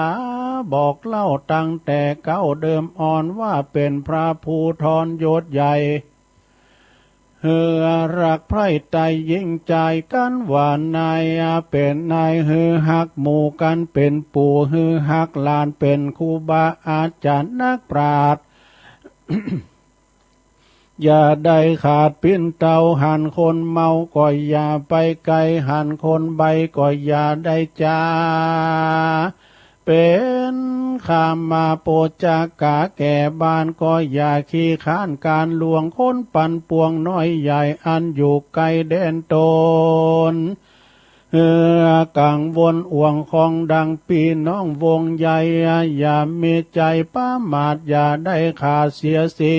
บอกเล่าตั้งแต่เก๊าเดิมอ่อนว่าเป็นพระผู้ทอนยศใหญ่ หื้อรักไพร่ไตยิ่งใจกันว่านายเป็นนาย หื้อฮักหมู่กันเป็นปู่ หื้อฮักหลานเป็นครูบาอาจารย์นักปราชญ์ อย่าได้ขาดปิ้นเตา หันคนเมาก็อย่าไปไกล หันคนใบ้ก็อย่าได้จา เป็นคามาโปจจกะแก่บ้านก็อย่าขี้ค้านการหลวงคนปันปวงน้อยใหญ่อันอยู่ไกลแดนตน เฮือกังวลอ่วงของดังพี่น้องวงใหญ่ อย่ามีใจประมาท อย่าได้ขาดเสียศี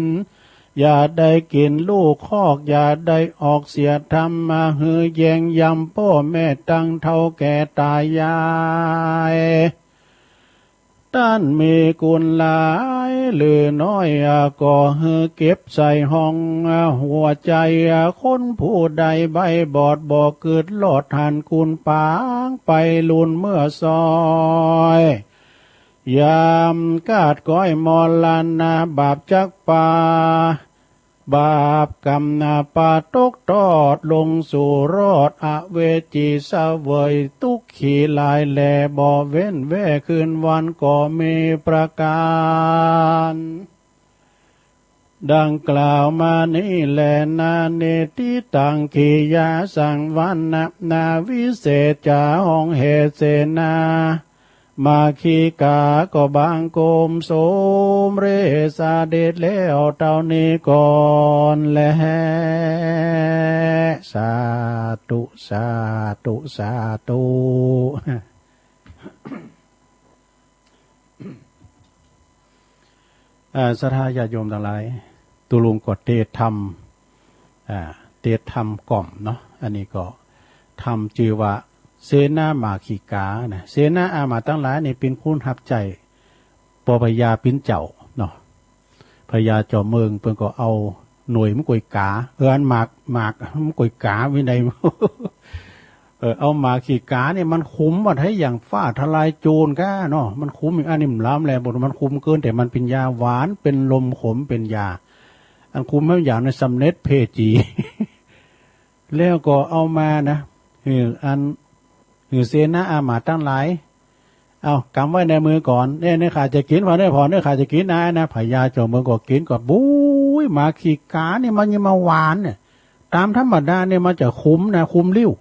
ล อย่าได้กินลูกคอก อย่าได้ออกเสียธรรม มาหื้อแย่งยำพ่อแม่ตั้งเฒ่าแก่ตายาย ต้านมีกุณหลายหรือน้อย ก็หื้อเก็บใส่ห้องหัวใจ คนผู้ใดใบ้บอดบ่กึ๊ดรอด หันกุณปางไปลุนเมื่อซอย ยามกาดก้อยมรณะ บาปจักปา บาปกรรมนาปาตกทอด ลงสู่รอดอเวจี เสวยทุกขีหลายแล บ่เว้นแว่คืนวันก็มีประการ ดังกล่าวมานี้แลนา เนติตัง ขียาสังวรรณนา วิเศษจาห้องเหตุเสนา มาคิกาก็บังคมสมเร็จเสด็จแล้วเท่านี้ก่อนแล สาธุ สาธุ สาธุ อ่า ศรัทธาญาติโยมทั้งหลาย ตุลุงก็เตรียมธรรม อ่า เตรียมธรรมกล่อมเนาะ อันนี้ก็ธรรมจื้อว่า เสนามาคิกานะ เสนาอามาตย์ทั้งหลายนี่เป๋นคนฮับใจ๊ปอพญาเป๋นเจ้าเนาะ พญาจอมเมืองเปิ้นก็เอาหน่วยมันก๋วยกา เออ อันหมาก หมากมันก๋วยกาวินัย เออ เอาหมากขี้กาเนี่ยมันคุมว่าไทยอย่างฟ้าทลายโจรก้าเนาะ มันคุมอย่างอันนี้มันล้ำแลบทมันคุมเกิน แต่มันเป็นยาหวาน เป็นลมขม เป็นยา อันคุมให้อย่างในสำเร็จเพจี แล้วก็เอามานะ เออ อัน เออ เสนาอามาตย์ทั้งหลาย เอากำไว้ในมือก่อน เนี่ย เนี่ยข้าจะกิน พอเนี่ย พอเนี่ยข้าจะกินนะ นะ พญาจอมเมืองก็กินก็ บุ้ย หมากขี้กานี่มันยังมาหวานเนี่ย ตามธรรมดาเนี่ยมันจะขมนะ ขมลิ้ว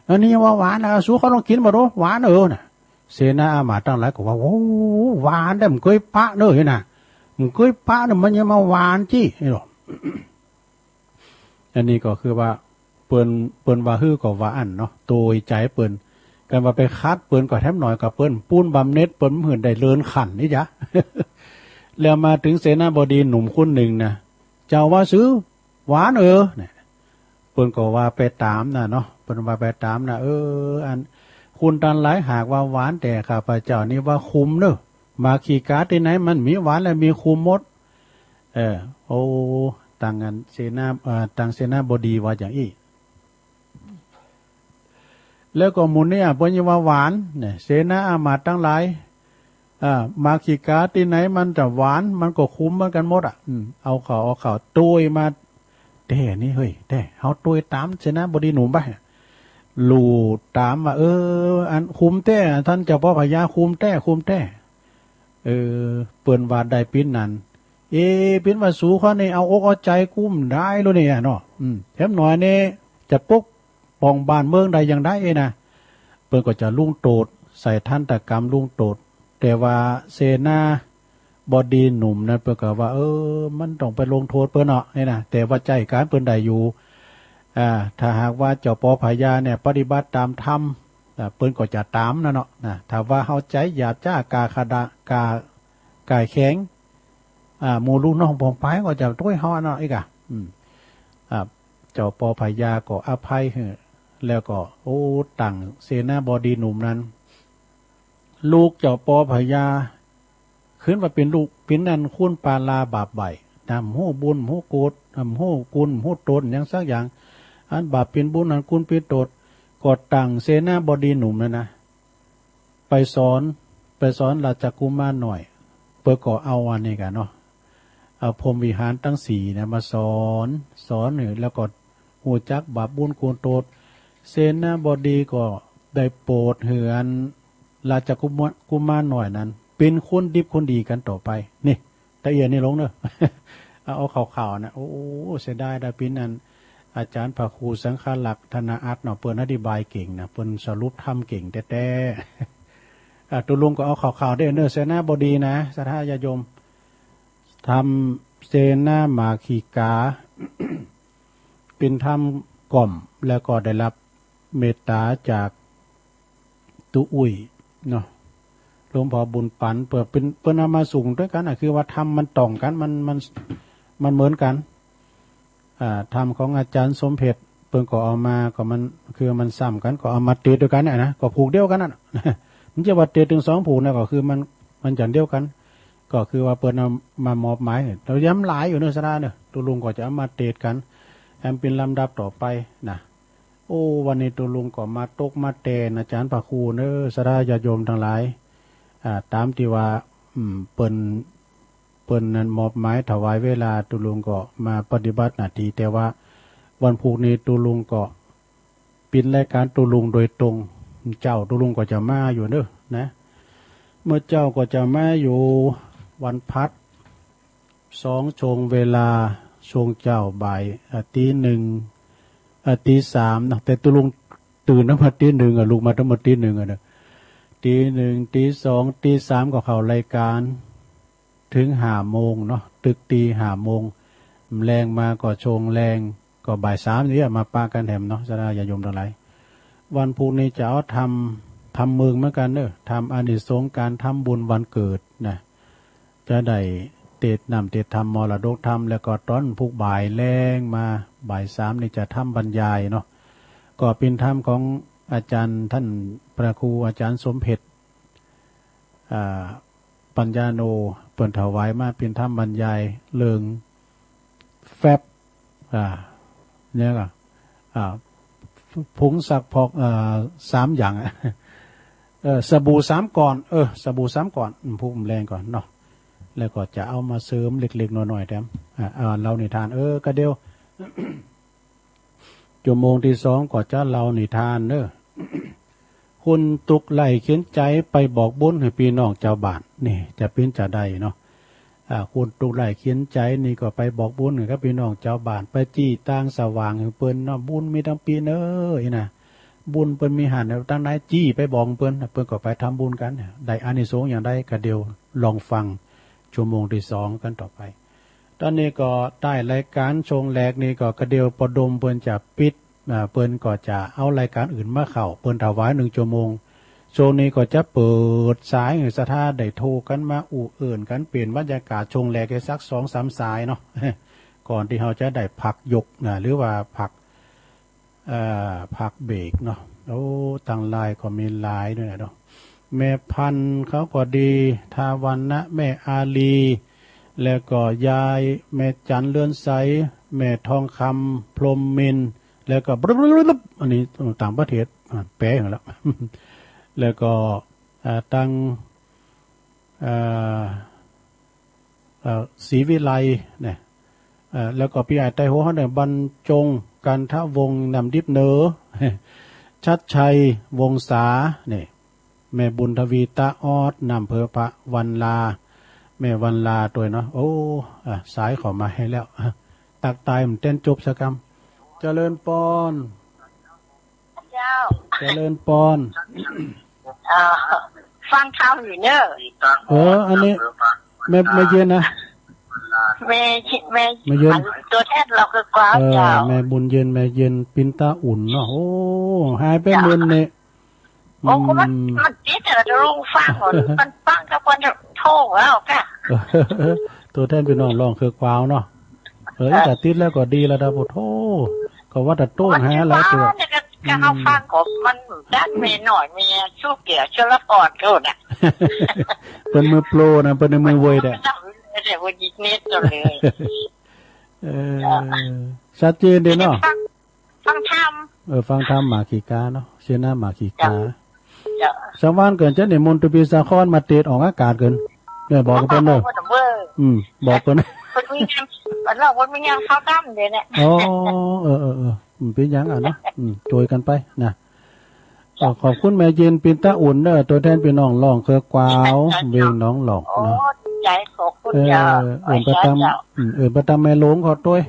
อันนี้ยังว่าหวานนะ สู้เขาต้องกินมาดู หวานเออน่ะ เสนาอามาตย์ทั้งหลายก็ว่า โอ้ หวานแต่มันเกยปะเนอะเห็นนะ มันเกยปะเนี่ยมันยังมาหวานจี้นี่หรอ อันนี้ก็คือว่าเปิ้น เปิ้นว่าฮื้อก็ว่าอั้นเนาะ โตยใจเปิ้น กันว่าไปขัดเปิ้นก็แถมหน่อยกับเปิ้นปูนบำเหน็จเปิ้นหื้อได้เลินขันนี่จ้ะ แล้วมาถึงเสนาบดีหนุ่มคนหนึ่งนะ เจ้าว่าซื้อหวานเออเนี่ย เปิ้นก็ว่าไปตามน่ะเนาะ เปิ้นว่าไปตามน่ะ เออ อันคุณตันหลายหากว่าหวานแต่ข้าพเจ้านี่ว่าคุมเนอะ หมากขี้กาที่ไหนมันมีหวานและมีคุมหมด เออ โอ้ ตังอันเสนา เอ่อ ตังเสนาบดีว่าอย่างอี้ แล้วก็หมู่เนี่ยเปิ้นยังว่าหวานเนี่ย เสนาอามาตย์ทั้งหลาย อ่า หมากขี้กาที่ไหนมันจะหวาน มันก็คุมเหมือนกันหมดอ่ะ อืม เอาเข้า เอาเข้าโตยมา แท้นี่เฮ้ย แท้ เฮาโตยตามเสนาบดีหนุ่มไป ลู่ตามว่า เออ อันคุมแท้ ท่านเจ้าพ่อพญาคุมแท้ คุมแท้ เออ เปิ้นว่าได้ปิ้นนั้น เอ ปิ้นว่าสูเขานี่เอาอกเอาใจกุ้มได้แล้วเนี่ยเนาะ อืม แถมหน่อยนี่จะปกป้องบ้านเมืองได้อย่างใดนะ เปิ้นก็จะลงโทษ ใส่ทันตกรรมลงโทษ แต่ว่าเสนาบดีหนุ่มนั้นเปิ้นก็ว่า เออ มันต้องไปลงโทษเปิ้นเนาะนี่นะ แต่ว่าใจ๊การเปิ้นได้อยู่ อ่า ถ้าหากว่าเจ้าปอพญาเนี่ยปฏิบัติตามธรรม อ่า เปิ้นก็จะตามนะเนาะ นะ ถ้าว่าเฮาใจ๊หยาบจ๊ากล้าขะดะ กล้า กล้าแข็ง อ่า หมู่ลูกน้องปองไปก็จะโต้ยเฮาเนาะ อีกอะ อืม อ่า เจ้าปอพญาก็อภัยหื้อ แล้วก็ โอ้ ตังเสนาบดีหนุ่มนั้น ลูกเจ้าปอพญา ขึ้นว่าเป๋นลูก เป๋นอันคนปาลาบาปใบ้ นะ บ่ฮู้บุญ บ่ฮู้โกรธ นะ บ่ฮู้คุณ บ่ฮู้โทษหยังสักอย่าง อันบาปเป๋นบุญ อันคุณเป๋นโทษ ก็ตังเสนาบดีหนุ่มนั้นนะ ไปสอน ไปสอนราชกุมารน้อย เปิ้นก็เอาอันนี้กันเนาะ เอาพรหมวิหารตังสี่นะมาสอน สอนหื้อ แล้วก็ฮู้จักบาปบุญคุณโทษ เสนาบดีก็ได้โปรดหื้ออันราชกุมาร กุมารน้อยนั้น เป๋นคนดิบคนดีกันต่อไป นี่ ตะเอียดนี่ลงเนอะ เอา เอาข่าวๆ นะ โอ้ เสียดายดาปิ้นอัน อาจารย์พระครูสังฆลักษณ์ธนาอัตเนาะ เปิ้นอธิบายเก่งนะ เปิ้นสรุปธรรมเก่งแต๊ๆ อ่ะ ตุลุงก็เอาข่าวๆ เด้อเนอะ เสนาบดีนะ ศรัทธาญาติโยม ธรรมเสนามาคิกา เป๋นธรรมกล่อม แล้วก็ได้รับเมตตาจาก ตุ๊อุ้ยเนาะ หลวงพ่อบุญปั๋น เปิ้นเป๋น เปิ้นเอามาส่งด้วยกันน่ะ คือว่าธรรมมันต้องกัน มัน มัน มันเหมือนกัน อ่า ธรรมของอาจารย์สมเพชร เปิ้นก็เอามา ก็มัน คือมันซ้ำกัน ก็เอามาติดด้วยกันเนี่ยนะ ก็ผูกเดียวกันนั่นน่ะ มันจะว่าติดถึงสองผูกนะ ก็คือมัน มันฉันเดียวกัน ก็คือว่าเปิ้นเอามามอบหมายเนี่ย เราย้ำหลายอยู่เนอะ สาระเนอะ ตุลุงก็จะเอามาเตสน์กัน แอมเป๋นลำดับต่อไปนะ โอ้ วันนี้ตุลุงก็มาตกมาแตนอาจารย์พระครูเนอะ สาระญาติโยมทั้งหลาย อ่า ตามที่ว่า อืม เปิ้น เปิ้นนั้นมอบหมายถวายเวลา ตุลุงก็มาปฏิบัติหน้าที่ แต่ว่าวันพุธนี้ตุลุงก็ เป๋นรายการตุลุงโดยตรง เจ้าตุลุงก็จะมาอยู่เนอะนะ เมื่อเจ้าก็จะมาอยู่วันพัด สองช่วงเวลา ช่วงเจ้าบ่าย อ่ะ ตีหนึ่ง อ่ะ ตีสามเนาะ แต่ตุลุงตื่นตั้งแต่ตีหนึ่งอ่ะ ลุกมาตั้งแต่ตีหนึ่งอ่ะเนอะ ตีหนึ่ง ตีสอง ตีสามก็เข้ารายการ ถึงห้าโมงเนาะ ตึกตีห้าโมง แลงมาก็ช่วงแลง ก็บ่ายสามเนี่ยมาปะกันแหมเนาะ สาระญาติโยมทั้งหลาย วันพุธนี้จะเอาทำ ทำเมิงเหมือนกันเนอะ ทำอานิสงส์การทำบุญวันเกิดนะ จะได้เตสน์น้ำเตสน์ธรรมมรดกธรรม แล้วก็ตอนพุธบ่ายแลงมาบ่ายสามนี่จะทำบรรยายเนาะ ก็เป๋นธรรมของอาจารย์ท่านพระครูอาจารย์สมเพชร อ่า ปัญญาโน เปิ้นถวายมาเป๋นธรรมบรรยายเรื่องแฟบ อ่า เนี่ยก็ อ่า ผงซักฟอก อ่า สามอย่าง เออ สบู่สามก้อน เออ สบู่สามก้อน อืม พุธแลงก่อนเนาะ แล้วก็จะเอามาเสริมเล็กๆน้อยๆแถม อ่า อ่า เล่านิทาน เออ ก็เดี๋ยว ชั่วโมงที่สองก็จะเล่านิทานเนอะ คนทุกข์ไร้เข็ญใจไปบอกบุญหื้อพี่น้องชาวบ้าน นี่จะเป๋นจะใดเนาะ อ่า คนทุกข์ไร้เข็ญใจนี่ก็ไปบอกบุญหื้อกับพี่น้องชาวบ้าน ไปจี้ตางสว่างหื้อเปิ้นเนาะ บุญมีตังปีเนอะ อีนะ บุญเปิ้นมีหั้น ตังไหนจี้ไปบอกเปิ้น เปิ้นก็ไปทำบุญกัน ได้อานิสงส์อย่างใดก็เดี๋ยวลองฟัง ชั่วโมงที่สองกันต่อไป ตอนนี้ก็ท้ายรายการช่วงแรกนี่ก็กระเดียวปอดมเปิ้นจะปิด อ่า เปิ้นก็จะเอารายการอื่นมาเข้า เปิ้นถวายหนึ่งชั่วโมง ช่วงนี้ก็จะเปิดสายหื้อศรัทธาได้โทรกันมาอู้เอิ้นกัน เปลี่ยนบรรยากาศช่วงแรกได้สักสองสามสายเนาะ ก่อนที่เราจะได้พักยกนะ หรือว่าพัก เอ่อ พักเบรกเนาะ โอ้ ทางไลน์ก็มีหลายด้วยนะเนาะ แม่พันธุ์เขาก็ดี ทาวันนะ แม่อาลี แล้วก็ยาย แม่จันเรือนใส แม่ทองคำ พรหมมินทร์ แล้วก็บรึบ อันนี้ต่างประเทศ อ่า แปลให้แล้ว แล้วก็ อ่า ตัง อ่า เอ่อ ศรีวิไลเนี่ย เอ่อ แล้วก็พี่อ้ายไต้หัวเขาเนี่ย บรรจง กันทวงศ์ น้ำดิบเหนือ ชัดชัย วงศา เนี่ย แม่บุญทวี ตาออด น้ำเผอพระวันลา แม่วันลาด้วยเนาะ โอ้ อ่ะ สายเข้ามาให้แล้ว อ่ะ ตักทายมันเต้นจบสักกำ เจริญปอน เจ้า เจริญปอน เอ่อ ฟังธรรมอยู่เนอะ เออ อันนี้ แม่ แม่เย็นนะ แม่ แม่ แม่เย็น ตัวแทนเราคือกวาง เออ เจ้า แม่บุญเย็น แม่เย็น ปินตาอุ่นเนาะ โอ้ หายไป เจ้า หมื่นเนี่ย โอ้ อืม มัน มันติดอะ ลุงฟังก่อน มันฟังกับคนโทรแล้วค่ะ ตัวแทนพี่น้องร้องคือกวางเนาะ เออ แต่ติดแล้วก็ดีแล้วนะ โอ้โธ่ ก็ว่าแต่โต้งหาหลายตัว มันสิว่าเนี่ยก็ ก็เขาฟังก็มันด้านแม่น้อย แม่สุเกียรติชลปอนเขาน่ะ เปิ้นมือโปรนะ เปิ้นในมือเวยแหละ เดี๋ยววันนี้เน็ตเราเลย เออ ชัดเจนดีเนาะ ฟัง ฟังธรรม เออ ฟังธรรมหมากขี้กาเนาะ เสนาหมากขี้กา เจ้า เจ้า สวรรค์เกินจะนิมนต์ตุปีสาครมาเตสน์ออกอากาศเกิน เนี่ย บอกกับเปิ้นเด้อ บอกเปิ้นเด้อ อืม บอกเปิ้น เปิ้นมีงาน เปิ้นว่าเปิ้นมีงานเข้าถ้ำเดี๋ยวเนี่ย อ๋อ เออ เออ เออ อืม เป็นอย่างอ่ะเนาะ อืม ช่วยกันไปนะ ก็ขอบคุณแม่เย็น ปินตาอุ่นเด้อ ตัวแทนพี่น้องร้องเครือกวาว เวียงหนองหลอกเนาะ โอ้ ใจขอบคุณ เออ เจ้า เอิ้นไปตาม เจ้า อืม เอิ้นไปตามแม่หลวงเขาด้วย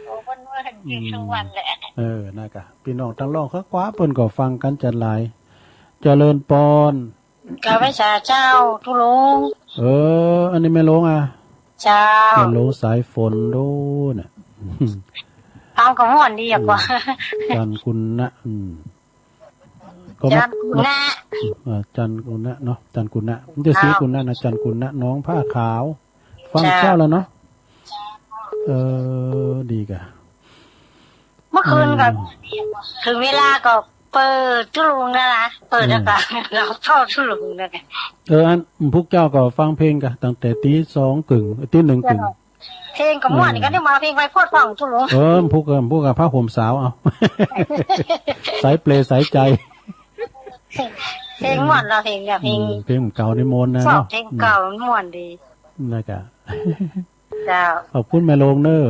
โอ้ เปิ้นว่าอยู่ทุกวันแหละ เออ นะกะ พี่น้องทางร้องเครือกวาวเปิ้นก็ฟังกันจัดหลาย เจริญปอน กาไว้สาเจ้า ตุลง เออ อันนี้แม่หลวงอ่ะ เจ้า แม่หลวงสายฝนดูน่ะ เอาก็ฮ้อนดีอะกว่า เออ จันกุณะ อืม ก็มา จันกุณะ เออ จันกุณะเนาะ จันกุณะ ไม่ใช่สีกุณะนะ จันกุณะ น้องผ้าขาว ฟัง เจ้า เช้าแล้วเนาะ เออ ดีกะ เมื่อคืนก็ อืม ถึงเวลาก็ เปิดตุ๊ลุงนะนะ เปิดแล้วก็ อืม เราชอบตุ๊ลุงนะ เออ อันพวกเจ้าก็ฟังเพลงกันตั้งแต่ตีสองกึ่ง ตีหนึ่งกึ่ง เพลงก็ม่วนนี่ก็นึกมาเพลงไปโพธิ์ทองตุ๊ลุง เออ พวกก็ พวกก็ผ้าห่มสาวเอา สายเปลสายใจ เพลงม่วนเราเพลงเนี่ย เพลง อืม เพลงเก่านี่ม่วนนะ ชอบ เนาะ เพลงเก่า อืม มันม่วนดี นะครับ เจ้า ขอบคุณแม่หลวงเนอะ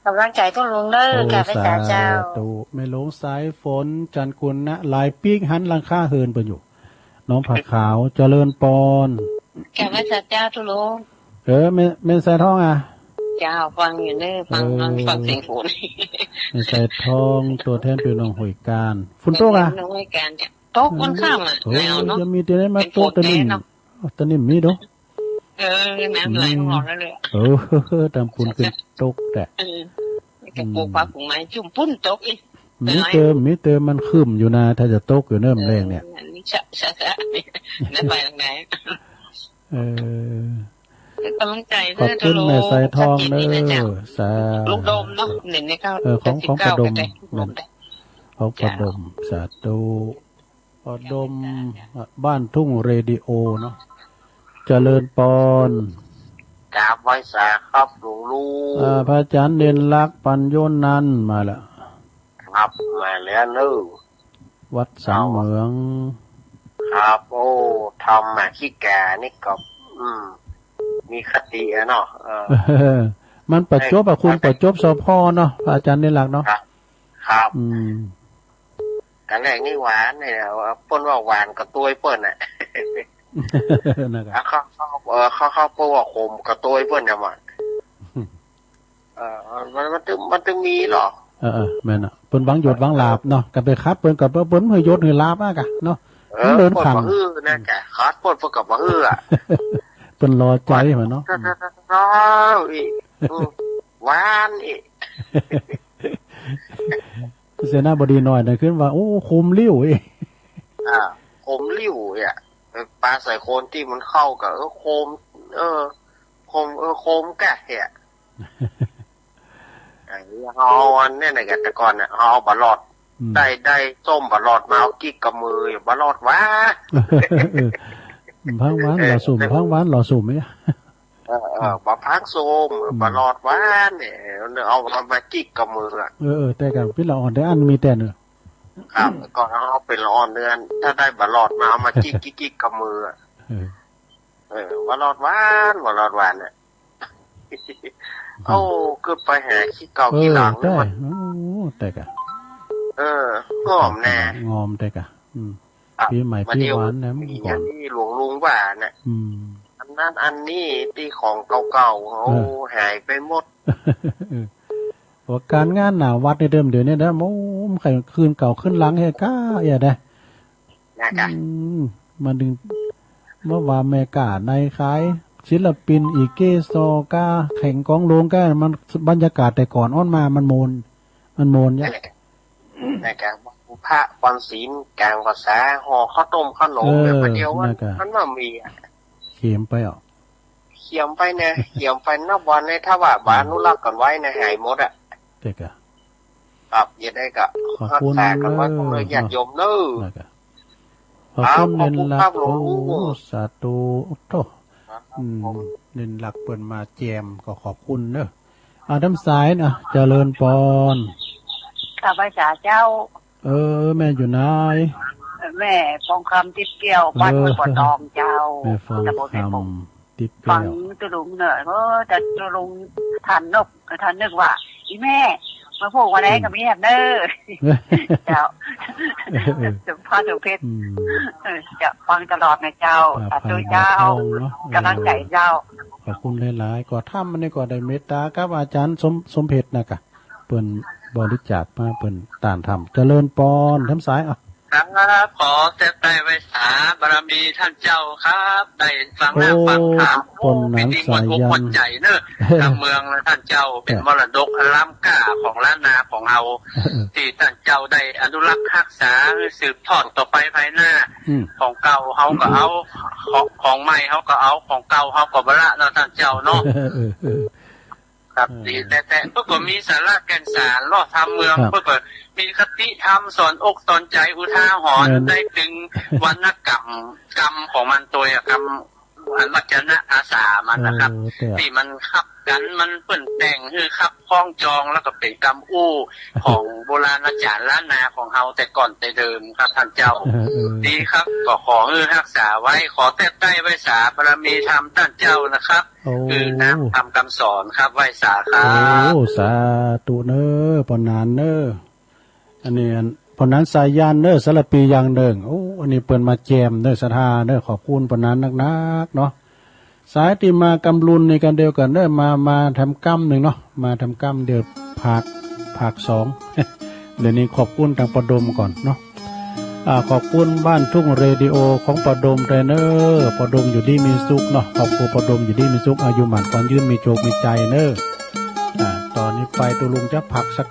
กำลังใจตุ๊ลุงเนอะ โอ้ กราบไหว้สาเจ้า สาธุ แม่หลวงสายฝน จันกุลนะ หลายปีกหันหลังคาเฮือนเปิ้นอยู่ น้องผักขาว เจริญปอน กราบไหว้สาเจ้าตุ๊ลุง เออ แม่ แม่สายทองอ่ะ เจ้า ฟังอยู่เนอะ ฟัง เออ นอนฟังเสียงฝน แม่สายทอง ตัวแทนพี่น้องห้วยกาญ ฝนตกอ่ะ น้องห้วยกาญจ้ะ ตกวันข้ามอ่ะ เออ หนาวเนอะ จะมีแต่ได้มาตก เป็นฝน ตะนิ่ม แน่เนอะ ตะนิ่มมีเด้อ เออ น้ำไหลออกแล้วเลย อืม เออ ตามปูนขึ้นตกแต่ เออ จะปลูกผักปลูกไม้จุ่มปุ้นตกอีก มีเติม มีเติม มันครึ้มอยู่นะ ถ้าจะตกอยู่เนิ่มแรงเนี่ย เออ อันนี้ชะ ชะ ชะ จะไปทางไหน เออ เป็นกำลังใจ ขอบคุณแม่สายทองเด้อ สาธุ ลูกโดมเนาะ เดี๋ยวนี้ก็ เออ ของ ของป้าดม เก้าไปไกล ลูกโดมได้ ของป้าดม จ้า สาธุ ปอดม บ้านทุ่งเรดิโอเนาะ เจริญปอน กราบไหว้สาครับหลวงลุง อ่า พระอาจารย์เด่นลักษณ์ ปัญโยนันท์ มาแล้ว ครับ มาแล้วเนอะ วัดสันเหมือง ครับ โอ้ ธรรมะขี้แก่นี่ก็ อืม มีคติอะเนาะ เออ มันประจบอะ เออ คุณ ประจบสอพอเนาะ พระอาจารย์เด่นลักษณ์เนาะ ครับ ครับ อืม กันแรกนี่หวานเนี่ย เปิ้นว่าหวานกระตวยเปิ้นน่ะ นะครับ แล้วเขา เขา เอ่อ เขา เขาเปิ้นว่าขมกระตวยเปิ้นเนี่ยมัน เอ่อ มัน มันตึง มันตึงมีเหรอ เออ เออ แม่นอะ เปิ้นหวังยศหวังลาภเนาะ กันไปขัดเปิ้นกับเปิ้น เปิ้นหื้อยศหื้อลาภอะกะเนาะ เออ มันเดินผ่าน เปิ้นบ่หื้อนะกะ ขัดเปิ้น เปิ้นก็บ่หื้ออะ เปิ้นรอใจหัวเนาะ รออีก อืม หวานอีก เสนาบดีน้อยนั่นขึ้นว่า โอ้ ขมลิ้วเอ้ย อ่า ขมลิ้วเนี่ย เออ ปลาใส่คนที่มันเข้ากับ เออ ขม เออ ขม เออ ขมกะเนี่ย เออ เอาอันเนี่ยนะ แต่ก่อนน่ะ เอาบะหลอด อืม ได้ ได้ส้มบะหลอดมาเอาจิกกับมืออยู่ บะหลอดหวาน เออ ผักหวานหล่อส้ม เออ ผักหวานหล่อส้มเนี่ย เออ เออ บ่ผักส้ม อืม บ่หลอดหวานเนี่ย เอา เอามาจิกกับมืออะ เออ เออ แต่กะปิ้นละอ่อนได้อันมีแต่เนอะ ครับ ก่อนเอาเป็นละอ่อนเดือน ถ้าได้บ่หลอดมาเอามาจิก จิก จิกกับมืออะ เออ เออ บ่หลอดหวาน บ่หลอดหวานเนี่ย อืม โอ้ กึ๊ดไปหาขี้เก่า เออ ขี้หลัง ได้ มัน โอ้ แต่กะ เออ งอมแน่ งอมแต่กะ อืม ครับ ปีใหม่ มาเที่ยว ปีหวานนะ มี ก่อน อย่างที่หลวงลุงว่าน่ะ อืม อันนั้นอันนี้ที่ของเก่าๆ เขา เออ หายไปหมด เออ ว่าการงานหน้าวัดในเดิมเดี๋ยวนี้นะ โอ้ มันใครคืนเก่าคืนหลังให้ก้าเอียดนะ นะคะ อืม มาดึง มาว่าแม่ก้าในขาย ศิลปินอีกเก้ซอก้า แข่งกองโลงก้า มันบรรยากาศแต่ก่อนอ้อนมา มันโมน มันโมนเนี่ย นั่นแหละ นะครับ พระปอนศีลกลางภาษา ห่อข้าวต้มขนม เออ แบบเดียว มัน นั่นกะ มันบ่มีอะ เขียมไปอ่ะ เขียมไปนะ เขียมไปนับวันเลย ถ้าว่า อืม บ่อนุรักษ์กันไว้นะ หายหมดอะ เด็กอะ ครับ อย่าได้กะ ขอบคุณ รักษากันไว้ เออ พวกเราญาติโยมเนอะ นั่นกะ ขอบคุณ ครับ เน้นรัก ขอบคุณครับหลวงปู่ โอ้ สาธุ โอ้โธ่ ครับ อืม ผม เน้นรักเปิ้นมาแจม ก็ขอบคุณเนอะ อ่า น้ำสายนะ เจริญปอน ข้าพเจ้าเจ้า เออ แม่อยู่ไหน แม่ฟองคำทิพย์แก้ว บ้าน เออ ห้วยบ่อตองเจ้า แม่ฟอง ตำบลแม่ปง คำทิพย์แก้ว ฟังตุ๊ลุงเนอะ เออ แต่ตุ๊ลุงทานนก ทานนึกว่า อีแม่ มาพูดวันไหน อืม ก็มีแฮมเนอร์ เจ้า เออ เออ สุภาพสุเพชร อืม เออ จะฟังตลอดนะเจ้า อ่า สาธุเจ้า ฟังทองเนาะ กำลังใจเจ้า เออ ขอบคุณหลายๆ ก็ทำอันนี้ก็ได้เมตตากับอาจารย์สม สมเพชรนะกะ เปิ้นบริจาคมา เปิ้นต้านทำ เจริญปอน ทำสายอ่ะ ครับ ขอแซมใต้ไหว้สาบารมีท่านเจ้าครับ ได้ฟังหน้า โอ้ ฟังธรรม ปนหนัง โอ้ เป็นที่มวลอก สายัน มวลใจเนอะ ทางเมืองและท่านเจ้าเป็น ครับ มรดกอันล้ำค่าของล้านนาของเฮา ที่ท่านเจ้าได้อนุรักษ์รักษา สืบทอดต่อไปภายหน้า อืม ของเก่าเฮาก็เอา ของ ของใหม่เฮาก็เอา ของเก่าเฮาก็บ่ละเนาะท่านเจ้าเนาะ เออ เออ เออ ครับ เออ ดีแต่แต่เปิ้นก็มีสาระแก่นสารเลาะธรรมเมือง ครับ เปิ้นก็มีคติธรรมสอนอกสอนใจอุทาหรณ์ แม่น ได้ตึงวรรณกรรม กรรมของมันตัวอะ กรรมอันวัจนภาษามันนะครับ เออ แต่ ที่มันขับกัน มันเปิ้นแต่งหื้อขับคล้องจอง แล้วก็เป็นกำอู้ของโบราณอาจารย์ล้านนาของเฮาแต่ก่อนแต่เดิมครับท่านเจ้า เออ เออ ดีครับ ก็ขอหื้อรักษาไว้ ขอแทบใต้ไหว้สาบารมีธรรมท่านเจ้านะครับ โอ้ คือน้ำธรรมคำสอนครับ ไหว้สาครับ โอ้ สาธุเน้อ ป้อหนานเน้อ อันนี้อัน ป้อหนานสายัณเน้อ สารภีอย่างหนึ่ง โอ้ อันนี้เปิ้นมาแจมเน้อ ศรัทธาเน้อ ขอบคุณป้อหนานนักๆ เนาะ สายตี้มากำลุนนี่กันเดียวกันเน้อ มา มาทำกำหนึ่งเนาะ มาทำกำเดียว ภาค ภาคสอง เดี๋ยวนี้ขอบคุณทางป้อดมก่อนเนาะ อ่า ขอบคุณบ้านทุ่งเรดิโอของป้อดมด้วยเน้อ ป้อดมอยู่ดีมีสุขเนาะ ขอบคุณป้อดมอยู่ดีมีสุข อายุหมั้นขวัญยืน มีโชคมีชัยเน้อ อ่า ตอนนี้ไปตุ๊ลุงจะพักสัก